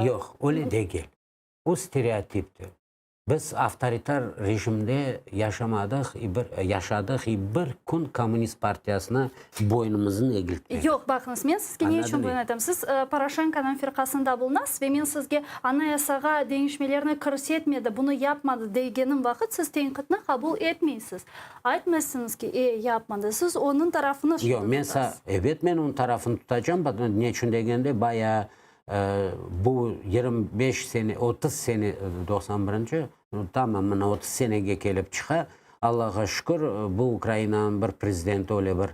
Yoq, öyle degil. O stereotiptir. Biz avtoritar rejimde yaşamadıq, bir yaşadıq i bir kün kommunist partiyasına boynumıznı egiltmedik. Yoq, baqıñız, men sizge ne içün bunı aytam. Siz Poroşenkonıñ firqasında bulunasız ve men sizge Anayasağa deñişmelerni kirsetmedi, bunı yapmadı degenim vaqıt siz tenqitni qabul etmeysiz. Aytmaysıñız ki, e, yapmadı. Siz onıñ tarafını şimdi Yoq, men tutasız. Ebet, men onıñ tarafını tutacam, ne içün degende, bayağı. Bu 25 sene, 30 sene, 91-nci, tamam mına 30 senege kelip çıqa, Allağa şükür, bu Ukrainanıñ bir prezidenti öyle bir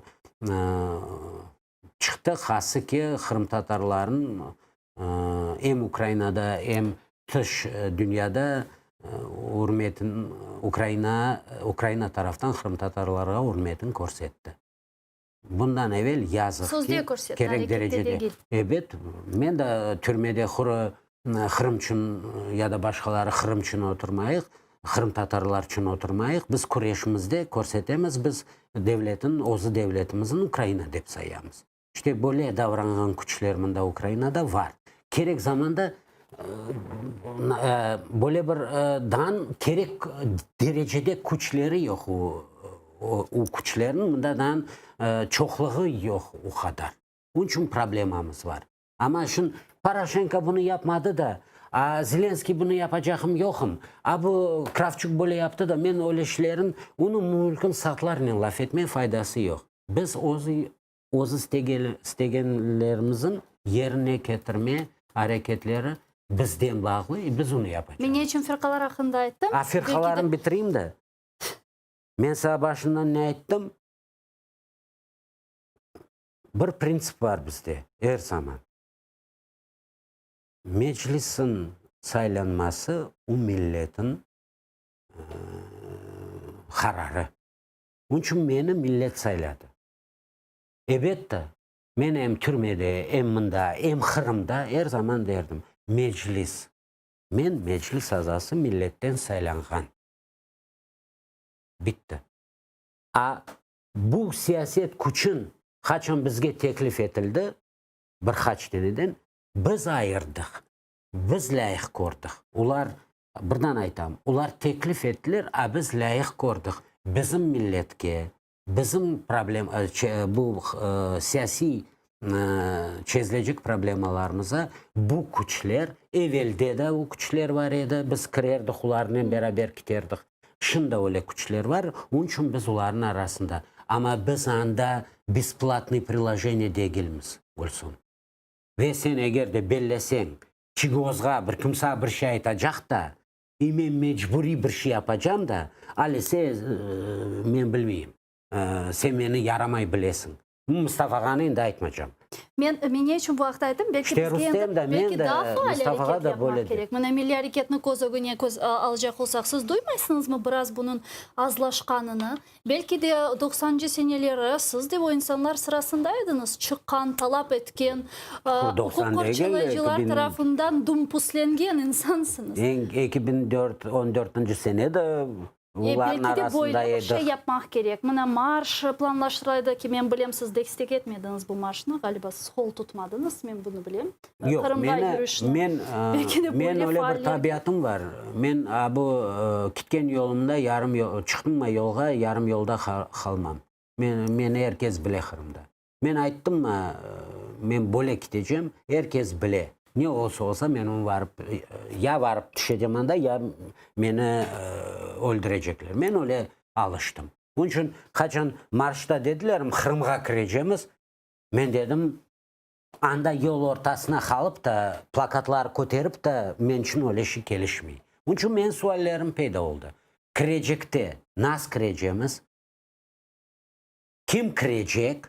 çıqtı, hası ki, qırımtatarlarnıñ em Ukrainada, em tış dünyada ürmetin, Ukraina, Ukraina taraftan qırımtatarlarğa ürmetin körsetti. Bundan evel, yazıq ki, Sözde körsetti, kerek arekette derecede. degil. Ebet, men de türmede quru Qırımçün ya da başqaları Qırımçün oturmayıq, qırımtatarlarçün oturmayıq. Biz küreşimizde körsetemiz, biz devletin, özü devletimizin Ukraina dep sayamız. İşte böyle davranğan küçler mında Ukrainada var. Kerek zamanda böyle bir dan kerek derecede küçleri yoq o, o küçlerniñ mında dan çoqluğı yoq o qadar. Onıñ içün problemamız var. Amma şun Poroşenko bunı yapmadı da, a Zelenskiy bunı yapacaqım yoqım, a bu Kravçuk böyle yaptı da, men öyle işlerin, onıñ mümkün saatlarnen laf etme faydası yoq. Biz özü özü istegenlerimizin yerine ketirme areketleri bizden bağlı, i biz onı yapacaqmız. Men ne içün firqalar aqqında ayttım? A firqalarnı bitireyim de. Men saña başından ne ayttım? Bir printsip bar bizde er zaman. Meclisin saylanması u milletin qararı. Onıñ içün meni millet sayladı. Ebette, men em türmede, em mında, em Qırımda er zaman derdim, Meclis, men Meclis azası milletten saylanğan. Bitti. A bu siyaset küçün qaçan bizge teklif etildi, bir qaç deneden, biz ayırdıq, biz lâyıq kördik. Olar, birden aytam, olar teklif ettiler, a biz lâyıq kördik bizim milletke, Bizim problem, bu siyasiy çezilecek problemalarımıza bu küçler, evelde de o küçler bar edi, biz kirerdik olarnen beraber kiterdik. Şimdi öyle küçler bar, onıñ içün biz olarnıñ arasında. Amma biz anda besplatnıy priloženiye degilmiz, Gülsum. Ve sen eger de belleseñ, Çigozğa bir kimsa bir şey aytacaq da, İ men mecburiy bir şey yapacam da, alese, men bilmeyim, sen meni yaramay bilesiñ. Mustafa ağanı endi aytmacam. Men, men ne içün bu aqta ayttım, belki İşte bizge endi, Rustem da, men belki de, daa faal Mustafağa areket da yapmaq böyle kerek. Mına milliy areketni köz ögüne köz alacaq olsaq, siz duymaysıñızmı biraz bunıñ azlaşqanını? Belki de doqsanıncı seneleri siz de o insanlar sırasında ediñiz, çıqqan, talap etken, uquq qorçalayıcılar tarafından dumpuslengen insansıñız. 2004, on dörtünci sene de olarnıñ Belki de arasında böyle bir edik. şey yapmaq kerek. Mına marş planlaştırılaydı ki, men bilem, siz destek etmediñiz bu marşnı, ğaliba, siz qol tutmadıñız, men bunı bilem. Yoq, Qırımğa meni, yürüşni. men, Belki de men böyle öyle bir faaller. tabiatım var. Men a bu kitken yolumda yarım yol, çıqtım yolğa, yarım yolda qalmam. Men, meni er kes bile Qırımda. Men ayttım, men böyle kitecem, er kes bile. Ne olsa olsa, men onı varıp, ya varıp tüşecem anda, ya meni öldürecekler. Men öyle alıştım. Onıñ içün qaçan marşta dediler, Qırımğa kirecemiz, men dedim, Anda yol ortasına qalıp da, plakatlar köterip da, men içün öyle şey kelişmey. Onıñ içün menim suallerim peyda oldı. Kirecekte nas kirecemiz? Kim kirecek?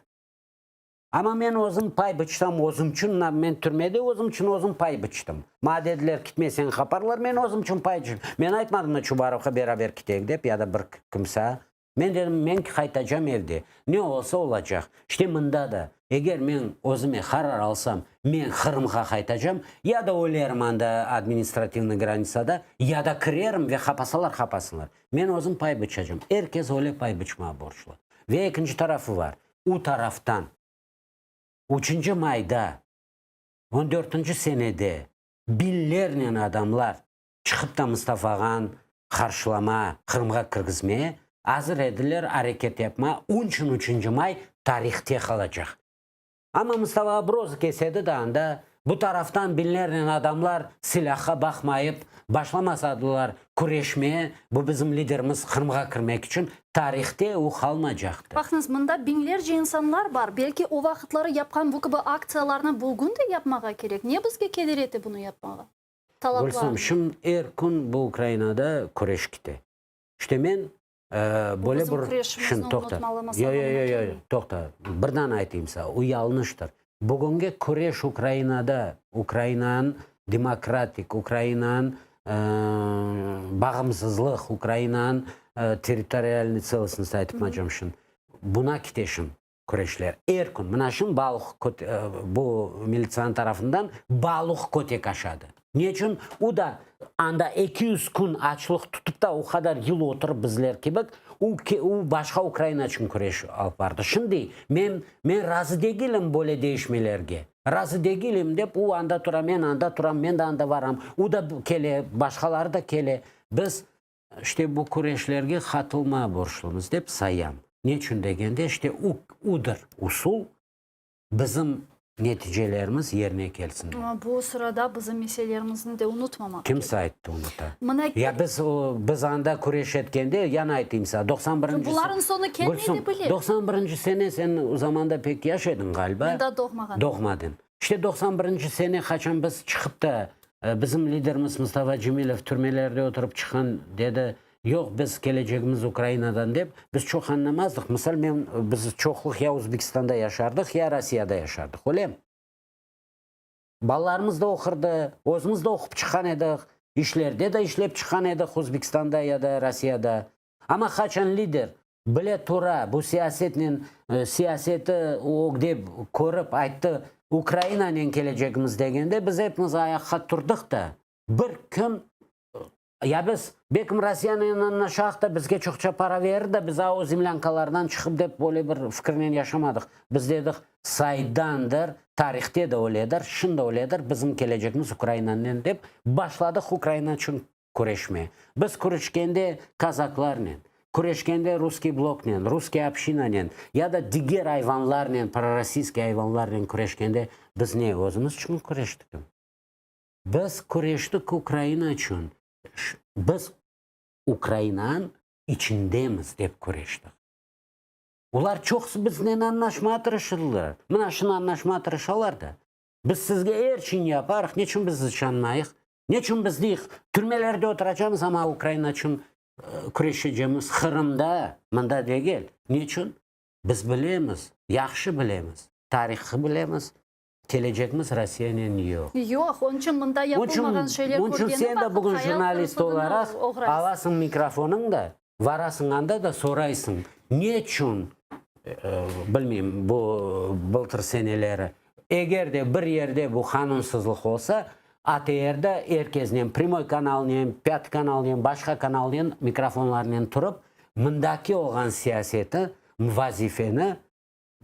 Amma men özüm pay bıçsam, özüm içün, men türmede özüm içün özüm pay bıçtım. Maña dediler, kitmeseñ qaparlar, men özüm içün pay bıçtım. Men aytmadım da Çubarovğa beraber kiteyik dep, ya da bir kimsa. Men dedim, men qaytacam evde, ne olsa olacaq. İşte mında da, eger men özüme qarar alsam, men Qırımğa qaytacam, ya da ölerim anda administrativnıy granitsada, ya da kirerim ve qapasalar qapasınlar. Men özüm pay bıçacam. Er kes öyle pay bıçmağa borclu. Ve ekinci tarafı bar. U taraftan, üçünci mayda, on dörtünci senede biñlernen adamlar çıqıp da Mustafa ağanı qarşılama, Qırımğa kirgizmeye azır ediler, areket yapma, onçün üçünci may tarihte qalacaq. Amma Mustafa ağa bir özü kelsedi de anda. Bu taraftan biñlernen adamlar silâhqa baqmayıp, başlamasadılar küreşmeye, bu bizim liderimiz Qırımğa kirmek içün, tarihte u qalmacaqtı. Baqıñız, mında biñlerce insanlar bar, belki o vaqıtları yapqan bu kibi aktsiyalarnı bugün de yapmağa kerek? Ne bizge keder ete bunı yapmağa? Gülsüm, Talaplarnı. şimdi er kün bu Ukrainada küreş kete. İşte men Bu böyle bizim bir küreşimizni Şimdi toqta. unutmalımız, Yo, amma yo, yo, yo, mümkün. toqta. Birden aytayım saña, o yalnıştır. Bugünge küreş Ukrainada, Ukrainanıñ demokratik, Ukrainanıñ bağımsızlıq, Ukrainanıñ territorialnıy tselostnosti aytıp şimdi, buna kete şimdi küreşler. Er kün. Mına şimdi Baluh bu militsian tarafından Baluh kötek aşadı. Ne içün? O da anda 200 kün açlıq tutıp da o qadar yıl oturıp bizler kibik, o, o başqa Ukraina içün küreş alıp bardı. Şimdi men, men razı degilim böyle değişmelerge. Razı degilim dep, o anda tura, men anda turam, men de anda varam. O da kele, başqaları da kele. Biz işte bu küreşlerge qatılma borçlumız dep sayam. Ne içün degende, işte o, odır usul bizim neticelerimiz yerine kelsin dep. Bu sırada bizim meselelerimizni de unutmamaq Kim kerek. ayttı unuta? Mına Ya biz, o, biz anda küreş etkende, yana aytayım saña, 91-nci Bularnıñ soñu kelmey de bile. 91-nci sene sen o zamanda pek yaş ediñ ğaliba. Men daa doğmağan. Doğmadıñ. İşte 91-nci sene qaçan biz çıqıp da, bizim liderimiz Mustafa Cemilev türmelerde oturıp çıqqan, dedi, yoq, biz kelecegimiz Ukrainadan dep, biz çoq añlamazdıq. Misal, men, biz çoqluq ya Özbekistanda yaşardıq, ya Rossiyada yaşardıq, öyle? Balalarımız da oqurdı, özümiz de oqup çıqqan edik, işlerde de işlep çıqqan edik Özbekistanda ya da Rossiyada. Amma qaçan lider bile tura bu siyasetnen, siyaseti ögde körip ayttı, Ukrainanen kelecegimiz degende, biz epimiz ayaqqa turdıq da, bir kün ya biz belkim Rossiyanen añlaşaq da, bizge çoqça para verir da, biz a o zemlânkalardan çıqıp dep böyle bir fikirnen yaşamadıq. Biz dedik, saydandır, tarihte de öyledir, şimdi de öyledir, bizim kelecegimiz Ukrainanen dep başladıq Ukraina içün küreşme. Biz küreşkende kazaklarnen, küreşkende russkiy bloknen, russkiy obşinanen ya da diger ayvanlarnen, prorossiyskiy ayvanlarnen küreşkende biz ne, özümiz içün küreştikmi? Biz küreştik Ukraina içün, biz Ukrainanıñ içindemiz dep küreştik. Olar çoqusı biznen añlaşmağa tırışırlar. Mına şunı añlaşmağa tırışalar da. Biz sizge er şeyni yaparıq, neçün biz işanmayıq? Neçün biz deyik, türmelerde oturacamız, amma Ukraina içün küreşecemiz, Qırımda, mında degil. Neçün? Biz bilemiz, yahşı bilemiz, tarihı bilemiz, kelecegimiz Rossiyanen yoq. Yoq, onıñ içün mında yapılmağan şeyler Onıñ içün körgeni sen de vaqıt bugün hayal jurnalist qırıqlığına olaraq oğraysıñ. alasıñ mikrofonıñ da, varasıñ anda da soraysıñ, neçün, bilmeyim, bu bıltır seneleri, eger de bir yerde bu qanunsızlıq olsa, ATR-da er kesnen, Primoy kanalnen, Pâtıy kanalnen, başqa kanalnen mikrofonlarnen turıp, mındaki olğan siyaseti, vazifeni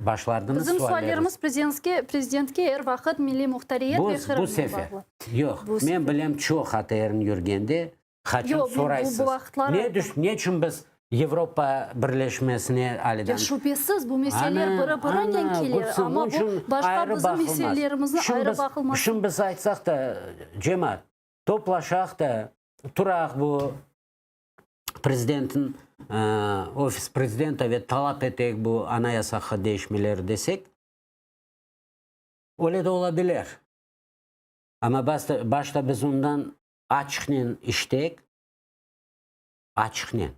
başlardıñız Bizim suallerimiz. suallerimiz prezidentke, prezidentke er vaqıt milliy muhtariyet Bu, ve bu Qırımnen sefer. bağlı. Yoq, Bu men sefer. bilem çoq ATRni yürgende, qaçın Yoq, men bu, soraysız. bu vaqıtları Ne aytam. düş, ne içün biz Avropa Birleşmesine aliden? Ya şübesiz, bu meseleler Ana, biri-birinen ana, kele, Gülsüm, amma onıñ bu içün başqa ayrı bizim baqılmaz. meselelerimizni Şimdi ayrı biz, baqılmaz. şimdi biz aytsaq da, cemaat, toplaşaq da, turaq bu prezidentniñ, ofis prezidenta ve talap eteyik bu anayasağa değişmeleri desek, öyle de ola bilir. Amma başta, başta biz ondan açıqnen işteyik, açıqnen.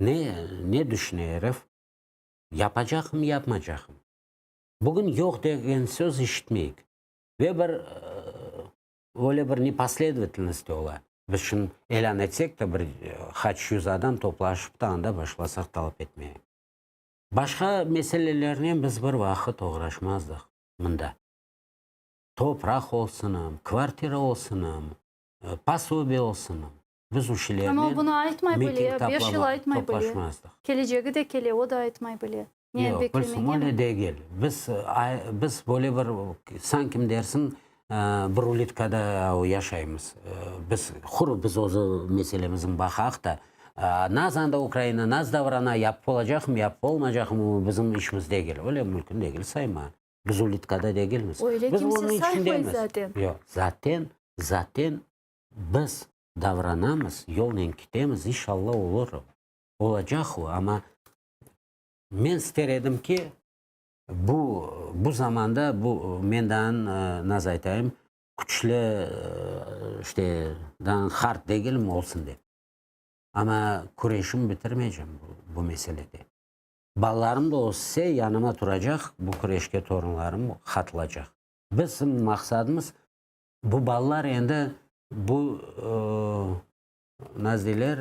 Ne, ne düşüne erif? Yapacaqmı, yapmacaqmı? Bugün yoq degen söz işitmeyik. Ve bir öyle bir neposledovatelnost ola. Biz şimdi elân etsek de bir qaç yüz adam toplaşıp da anda başlasaq talap etmeye. Başqa meselelernen biz bir vaqıt oğraşmazdıq mında. Topraq olsunım, kvartira olsunım, posobiye olsunım. Biz o şeylernen Amma o bunı aytmay bile, miting 5 yıl toplama, aytmay bile. toplaşmazdıq. Kelecegi de kele, o da aytmay bile. Ne, Yoq, Gülsüm, beklemege öyle mi? degil. Biz, biz böyle bir, sanki dersiñ, bir ulitkada yaşaymız. Biz, quru biz özü meselemizni baqaq da, naz anda Ukraina naz davrana, yapıp olacaqmı, yapıp olmaycaqmı, o bizim işimiz degil. Öyle mümkün degil, sayma. Biz ulitkada degilmiz. Öyle Biz kimse onıñ saymay içindemiz. zaten. Yoq, zaten, zaten biz davranamız, yolnen ketemiz, inşallah olur o. Olacaq o, amma men ister edim ki, bu, bu zamanda, bu, men daa, nasıl aytayım, küçlü, işte, daa hard degilim olsun dep. Amma küreşim bitirmeycem bu, bu meselede. Balalarım da össe, yanıma turacaq, bu küreşke torunlarım qatılacaq. Bizim maqsadımız, bu balalar endi bu, nasıl deyler,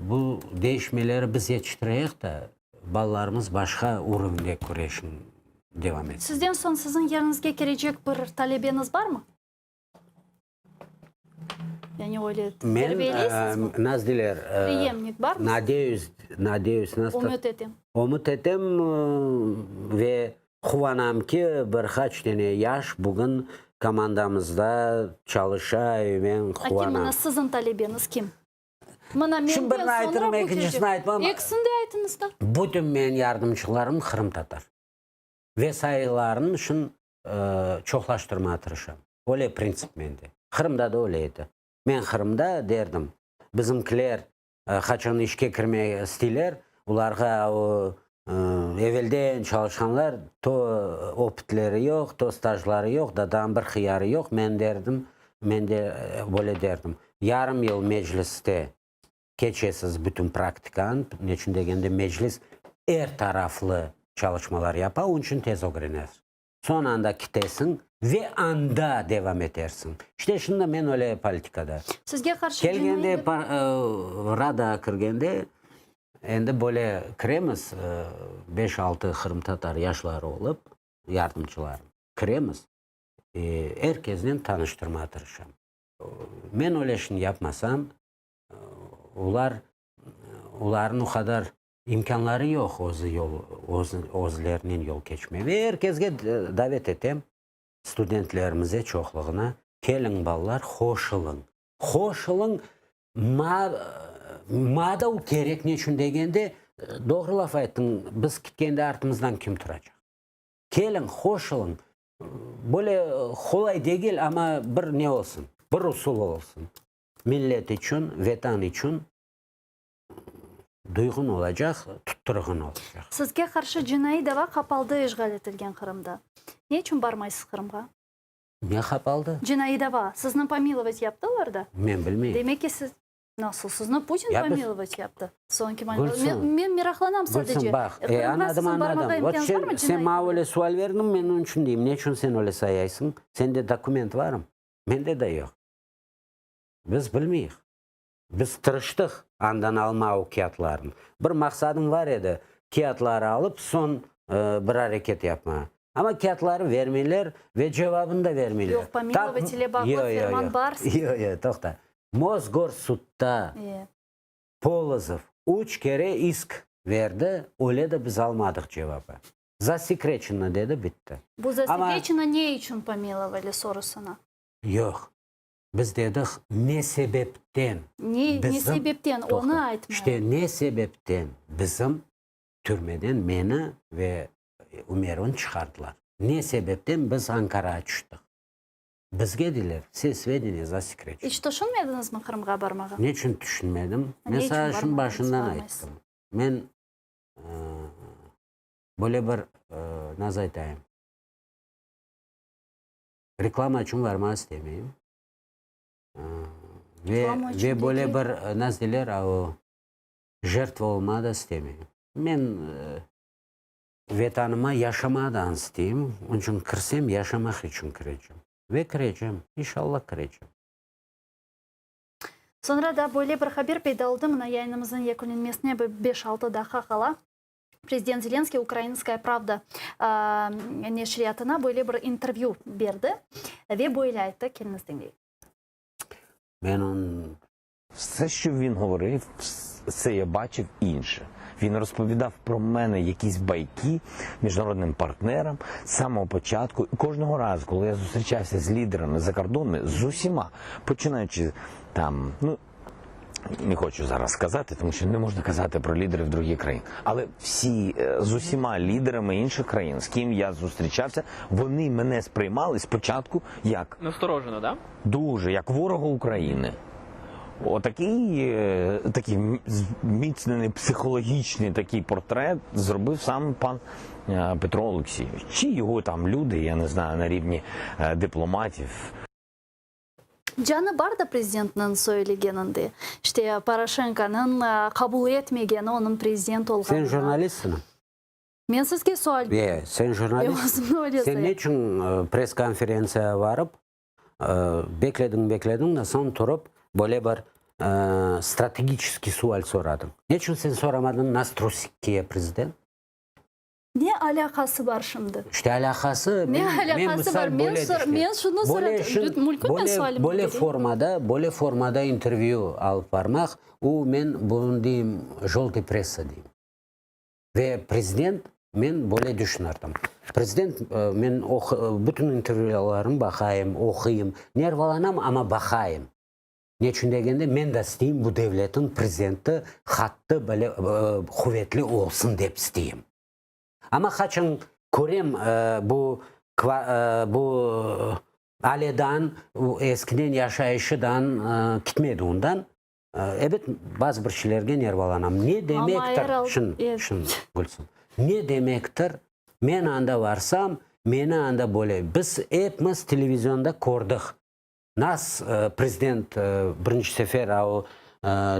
bu deñişmeleri biz yetiştireyik da, balalarımız başqa urovnde küreşni devam etsin. Sizden soñ siziñ yeriñizge kelecek bir talebeñiz barmı? Yani öyle terbiyeleysizmi? Men, nasıl deyler, Preyemnik barmı? Nadeyüs, nadeyüs, nasıl? Ümüt etem. Ümüt etem ve quvanam ki, bir qaç tane yaş bugün komandamızda çalışa, men quvanam. A kim, mına siziñ talebeñiz kim? Mına menden Şimdi birini aytırım, soñra bu ekincisini aytmam. Ekisini de aytıñız da. Bütün menim yardımcılarım qırımtatar. Ve sayılarını şun çoqlaştırmağa tırışam. Öyle printsip mende. Qırımda da öyle edi. Men Qırımda derdim, bizimkiler qaçan işke kirmege isteyler, olarğa o evelden çalışqanlar to opıtleri yoq, to stajları yoq, da daa bir hıyarı yoq, men derdim, men de böyle derdim, yarım yıl mecliste keçesiz bütün praktikanı, neçün degende meclis er taraflı çalışmalar yapa, onıñ içün tez ögrenesiz. Soñ anda kitesiñ ve anda devam etersiñ. İşte şimdi men öyle politikada. Sizge qarşı Kelgende, Radağa kirgende, endi böyle kiremiz, beş-altı qırımtatar yaşları olıp, yardımcılarım, kiremiz, er kesnen tanıştırmağa tırışam. Men öyle işni yapmasam, olar, olarnıñ o qadar imkânları yoq özü yol, özlerinen yol keçmege. Ve er kesge davet etem, studentlerimize çoqluğına, keliñ balalar, qoşulıñ. Qoşulıñ, ma da o kerek, neçün degende, doğru laf ayttıñ, biz kitkende artımızdan kim turacaq? Keliñ, qoşulıñ. Böyle qolay degil, amma bir ne olsun, bir usul olsun. Millet içün, Vetan içün duyğun olacaq, tuttırğın olacaq. Sizge qarşı cinaiy dava qapaldı işğal etilgen Qırımda. Ne içün barmaysız Qırımğa? Ne qapaldı? Cinaiy dava. Sizni pomilovat yaptılar da. Men bilmeyim. Demek ki, siz... Nasıl? Sizni Putin Ya biz- pomilovat yaptı? Soñki malümat. Gülsüm, Men, men meraqlanam Gülsüm, sadece. baq, e, Qırımğa anladım, siziñ barmağa anladım. Vot imkânıñız sen, barmı sen cinaiy maña dava? öyle sual berdiñ, men onıñ içün deyim. Ne içün sen öyle sayaysıñ? Sende dokument barmı? Mende de yoq. Biz bilmeyik. Biz tırıştıq andan alma o kâğıtlarnı. Bir maqsadım bar edi, kâğıtları alıp, soñ bir areket yapma. Amma kâğıtları vermeyler ve cevabını da vermeyler. Yoq, pomilovat ile bağlı ferman bar. Yoq, yoq, toqta. Mosgorsudda Polozov üç kere isk berdi, öyle de biz almadıq cevabı. Zasekreçeno dedi, bitti. Bu zasekreçeno ne içün pomilovali sorusına. Yoq. Biz dedik, ne sebepten Ne, ne sebepten, onı aytmayıq. İşte, ne sebepten bizim türmeden meni ve Ümerovnı çıqardılar. Ne sebepten biz Ankarağa tüştik. Bizge deyler, vse svedeniya zasekreçenı. İç tüşünmediñizmi Qırımğa barmağa? Ne içün tüşünmedim? Men saña şunı başından ayttım. Men böyle bir, nasıl aytayım, Reklama içün barmağa istemeyim. Ve, ve böyle bir, nasıl deyler, a o, jertva olmağa da istemeyim. Men Vetanıma yaşamağa da isteyim. Onıñ içün kirsem, yaşamaq içün kirecem. Ve kirecem, inşallah kirecem. Soñra da böyle bir haber peyda oldı, mına yayınımıznıñ yekünlenmesine bir beş-altı daqqa qala. Prezident Zelenskıy Ukrainskaya pravda neşriyatına böyle bir intervyü berdi ve böyle ayttı, keliñiz diñleyik. Men onı Все, що він говорив, це я бачив інше. Він розповідав про мене якісь байки міжнародним партнерам з самого початку. І кожного разу, коли я зустрічався з лідерами закордонними, з усіма, починаючи там, ну. Не хочу зараз сказати, тому що не можна казати про лідерів других країн. Але всі е, з усіма лідерами інших країн, з ким я зустрічався, вони мене сприймали спочатку як Насторожено, да? дуже як ворога України. Отакий е, такий зміцнений психологічний такий портрет зробив сам пан е, Петро Олексійович. Чи його там люди, я не знаю, на рівні е, дипломатів. Canı bar da prezidentniñ söylegeninde. İşte, Poroşenkonıñ qabul etmegeni onıñ prezident Sen olğanını. jurnalistsiñ? Men sizge sual. E, sen jurnalist. Özümni öyle Sen sayam. ne içün press-konferentsiyağa barıp, beklediñ, beklediñ da, soñ turıp, böyle bir strategiçeskiy sual soradıñ? Ne içün sen soramadıñ, nas trusik kiye prezident? Ne alâqası bar şimdi? İşte alâqası, Ne men, men alâqası bar? misal Men böyle sor, düşünem. men şunı Böyle soradım. şın, Mümkün men böyle, sualımnı böyle bereyim? formada, böyle formada intervyü alıp barmaq, u men bunı deyim, joltıy pressa deyim. Ve prezident, men böyle düşünirdim. Prezident, men oqu, bütün intervyülarını baqayım, oquyım, nervalanam, amma baqayım. Neçün degende, men de isteyim bu devletniñ prezidenti qattı, böyle quvetli olsun dep isteyim. Amma qaçan körem bu bu aledan, eskiden yaşayışıdan kitmedi ondan, ebet, bazı bir şeylerge nervalanam. Ne demektir, şın, şın, Gülsüm, ne demektir, men anda varsam, meni anda böyle, biz epimiz televizionda kördik, Nas prezident birinci sefer a o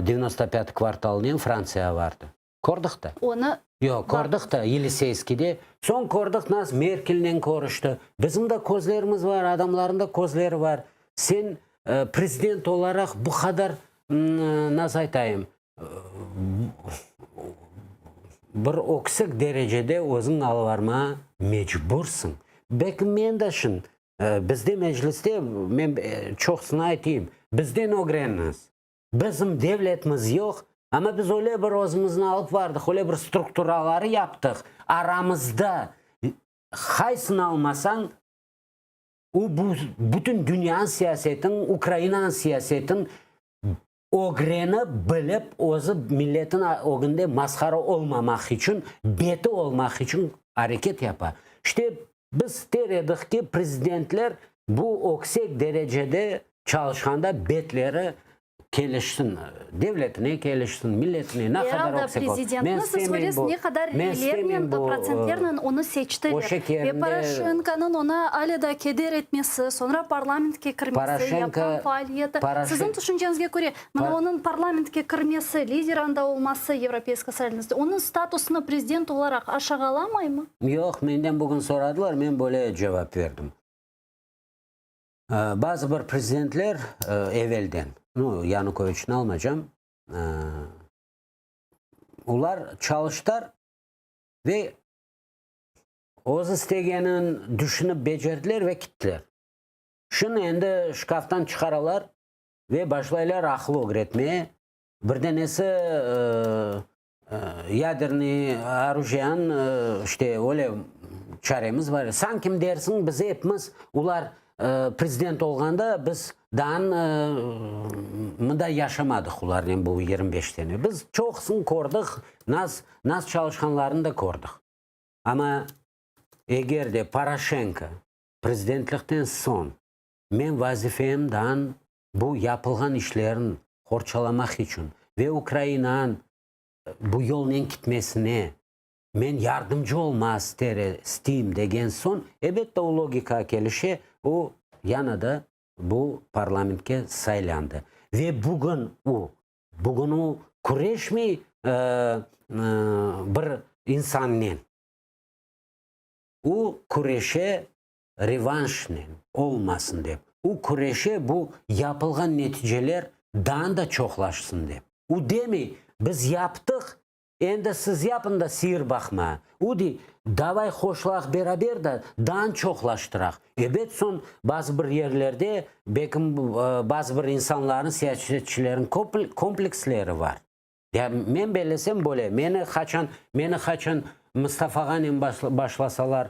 devyanosto pâtıy kvartalnen Frantsiyağa vardı. Kördik da. Onı. Yoq, kördik da Yeliseyskiyde. Soñ kördik nas Merkelnen körüşti. Bizim de közlerimiz bar, adamlarnıñ da közleri bar. Sen prezident olaraq bu qadar, nasıl aytayım, bir öksek derecede özüñ alıp barmağa mecbursıñ. Belki men de şın Bizde mecliste, men çoqsını aytayım, bizden ögreniñiz. Bizim devletimiz yoq, amma biz öyle bir özümizni alıp bardıq, öyle bir strukturaları yaptıq, aramızda qaysını almasañ, o bu bütün dünyanıñ siyasetin, Ukrainanıñ siyasetin ögrenip, bilip, özü milletin ögünde masqara olmamaq içün, beti olmaq içün areket yapa. İşte, biz ister edik ki, prezidentler bu öksek derecede çalışqanda betleri kelişsin, devletine kelişsin, milletine, ne Er qadar alda öksek olsun. Men prezidentni siz istemeyim köresiz, bu, ne qadar men reylernen, istemeyim bu, protsentlernen onı seçtiler. o Ve şekerinde Poroşenkonıñ oña alâ da keder etmesi, soñra parlamentke kirmesi, Poroşenko, yapqan faaliyeti. Poroşen, Siziñ tüşünceñizge köre, mına onıñ parlamentke kirmesi, lider anda olması Yevropeyskiy Soyuzda, onıñ statusını prezident olaraq aşağalamaymı? Yoq, menden bugün soradılar, men böyle cevap berdim. Bazı bir prezidentler evelden, nu, Yanukoviçni almacam, olar çalıştılar ve öz istegenini düşünip becerdiler ve kittiler. Şimdi endi şkaftan çıqaralar ve başlaylar aqıl ögretmeye. Bir denesi yadernıy orujiyanı işte öyle çaremiz bar. Sankim dersiñ biz epimiz olar prezident olğanda biz daa mında yaşamadıq olarnen bu 25 sene. Biz çoqusını kördik, nas nas çalışqanlarını da kördik. Amma eger de Poroşenko prezidentlikten soñ men vazifemdan bu yapılğan işlerni qorçalamaq içün ve Ukrainanıñ bu yolnen kitmesine men yardımcı olma isteyim degen soñ, ebette, o logikağa kelişe, o yana da bu parlamentke saylandı. Ve bugün o, bugün o küreşmey bir insannen, o küreşe revanşnen olmasın dep, o küreşe bu yapılğan neticeler daa da çoqlaşsın dep. O demey, biz yaptıq, endi siz yapın da sıyır baqma. O dey, davay qoşulaq beraber da daa çoqlaştıraq. Ebet, soñ bazı bir yerlerde belkim bazı bir insanların, siyasetçilerin kompleksleri var. Ya men bellesem böyle, meni qaçan, meni qaçan Mustafağanen başlasalar.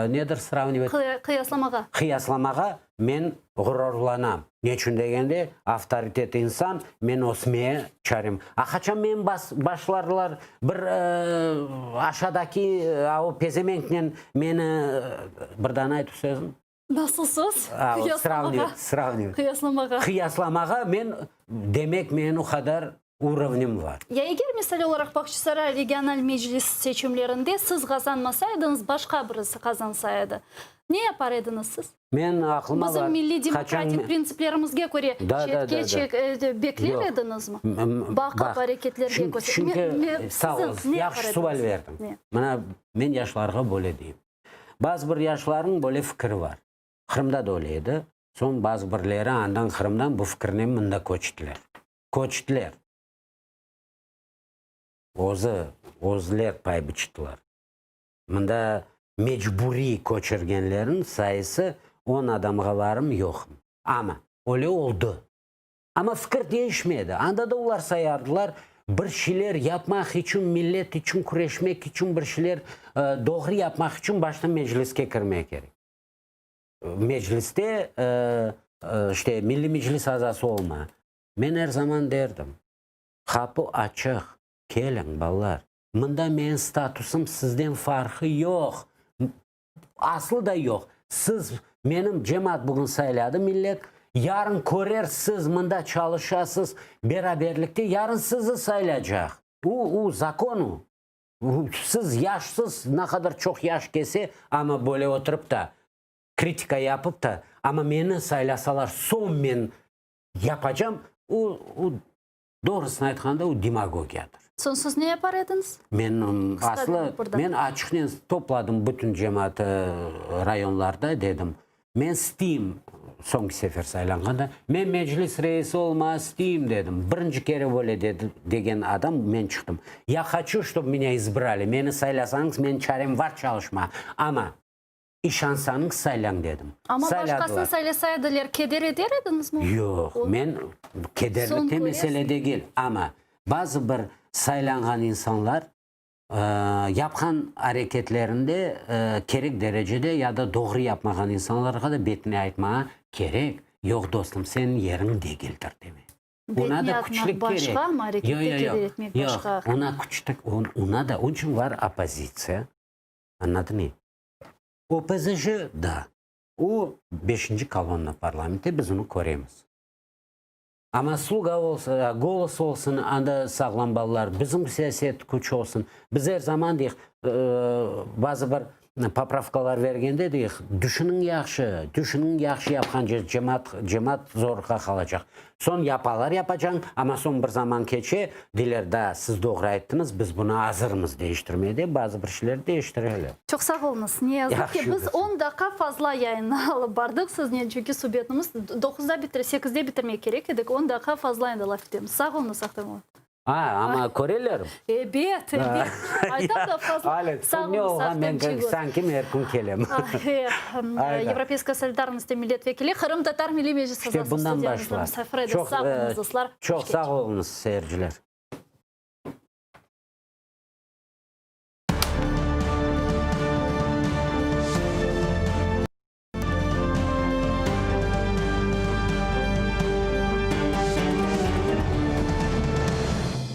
Nedir sravnivat? Qıyaslamağa. Qıyaslamağa men ğururlanam. Neçün degende, avtoritet insan, men ösmeye çarem. A qaçan men başlarlar bir aşadaki o pezemenknen meni, bir dana ayt sözüm. Nasıl söz? Qıyaslamağa. Sravnivat. Qıyaslamağa. Qıyaslamağa men, demek menim o qadar urovnim bar. Ya eger, misal olaraq, Bağçasaray regional meclis seçimlerinde siz qazanmasaydıñız, başqa birisi qazansa edi, ne yapar ediñiz siz? Men aqlıma Bizim bar, milliy qaçan demokratik printsiplerimizge köre Da, da, çetke da, da. çek, bekler Yoq. ediñizmi? Baqıp Baq, areketlerge çünki, köse. çünki, Me, me, sağ siziñ oluñız, ne yapar yahşı sual ediñiz? berdiñ. Ne? Mına, men yaşlarğa böyle deyim. Bazı bir yaşlarnıñ böyle fikri bar. Qırımda da öyle edi. Soñ bazı birleri andan, Qırımdan bu fikirnen mında köçtiler. Köçtiler. Özü, özler pay bıçtılar. Mında mecburiy köçürgenlerniñ sayısı on adamğa varım, yoqım. Amma öyle oldı. Amma fikir deñişmedi. Anda da olar sayardılar, bir şeyler yapmaq içün, millet içün küreşmek içün, bir şeyler doğru yapmaq içün başta mecliske kirmek kerek. Mecliste, işte, Milliy Meclis azası olma. Men er zaman derdim, qapı açıq, keliñ, balalar. Mında menim statusım sizden farqı yoq. Aslı da yoq. Siz, menim cemaat bugün sayladı millet, yarın körersiz, mında çalışasız, beraberlikte, yarın sizi saylaycaq. U, u, zakon u. Siz yaşsız, ne qadar çoq yaş kelse, amma böyle oturıp da, kritika yapıp da, amma meni saylasalar, soñ men yapacam, u, u, doğrusını aytqanda, u demagogiyadır. Soñ siz ne yapar ediñiz? Men, aslı, men açıqnen topladım bütün cemaatı rayonlarda, dedim, Men isteyim, soñki sefer saylanğanda, men Meclis reisi olmağa isteyim, dedim. Birinci kere böyle dedi, degen adam men çıqtım. Ya haçu, ştob menya izbrali, meni saylasañız, menim çarem var çalışmağa, amma işansañız saylañ, dedim. Amma Sayladılar. başqasını saylasa ediler, keder eder ediñizmi? Yoq, men kederlikte mesele degil, amma bazı bir saylanğan insanlar Yapqan areketlerinde kerek derecede ya da doğru yapmağan insanlarğa da betine aytmağa kerek, yoq, dostum, seniñ yeriñ degildir demek. Ona Betine da atmaq küçlik kerek. başqa, amma arekette keder etmek başqa. Yoq, ona küçlik, ona da, onıñ içün var oppozitsiya, añladıñmı? OPZJ da, o beşinci kolonna parlamentte, biz onı köremiz. Amma Sluga olsun, Golos olsun, anda sağlam balalar, bizim siyaset küç olsun. Biz er zaman deyik, bazı bir popravkalar vergende deyik, düşüniñ yahşı, düşüniñ yahşı yapqan cemaat, cemaat zorğa qalacaq. Soñ yapalar yapacañ, amma soñ bir zaman keçe, deyler, da, siz doğru ayttıñız, biz bunı azırmız deñiştirmeye dep, bazı bir şeyler deñiştireler. Çoq sağ oluñız. Ne yazıq ki, biz on daqqa fazla yayınnı alıp bardıq siznen, çünki subetimiz doquzda bitir, sekizde bitirmek kerek edik, on daqqa fazla endi laf etemiz. Sağ oluñız, Ahtem ağa. A, amma köreler. Ebet, ebet. Aytam da fazla. Sağ oluñız, Ahtem Çiygoz. Sanki men er kün kelem. Evropeyskaya solidarnost millet vekili, Qırımtatar Milliy Meclisi azası studiyamızda musafir edi. Sağ oluñız, dostlar. Çoq sağ oluñız, seyirciler.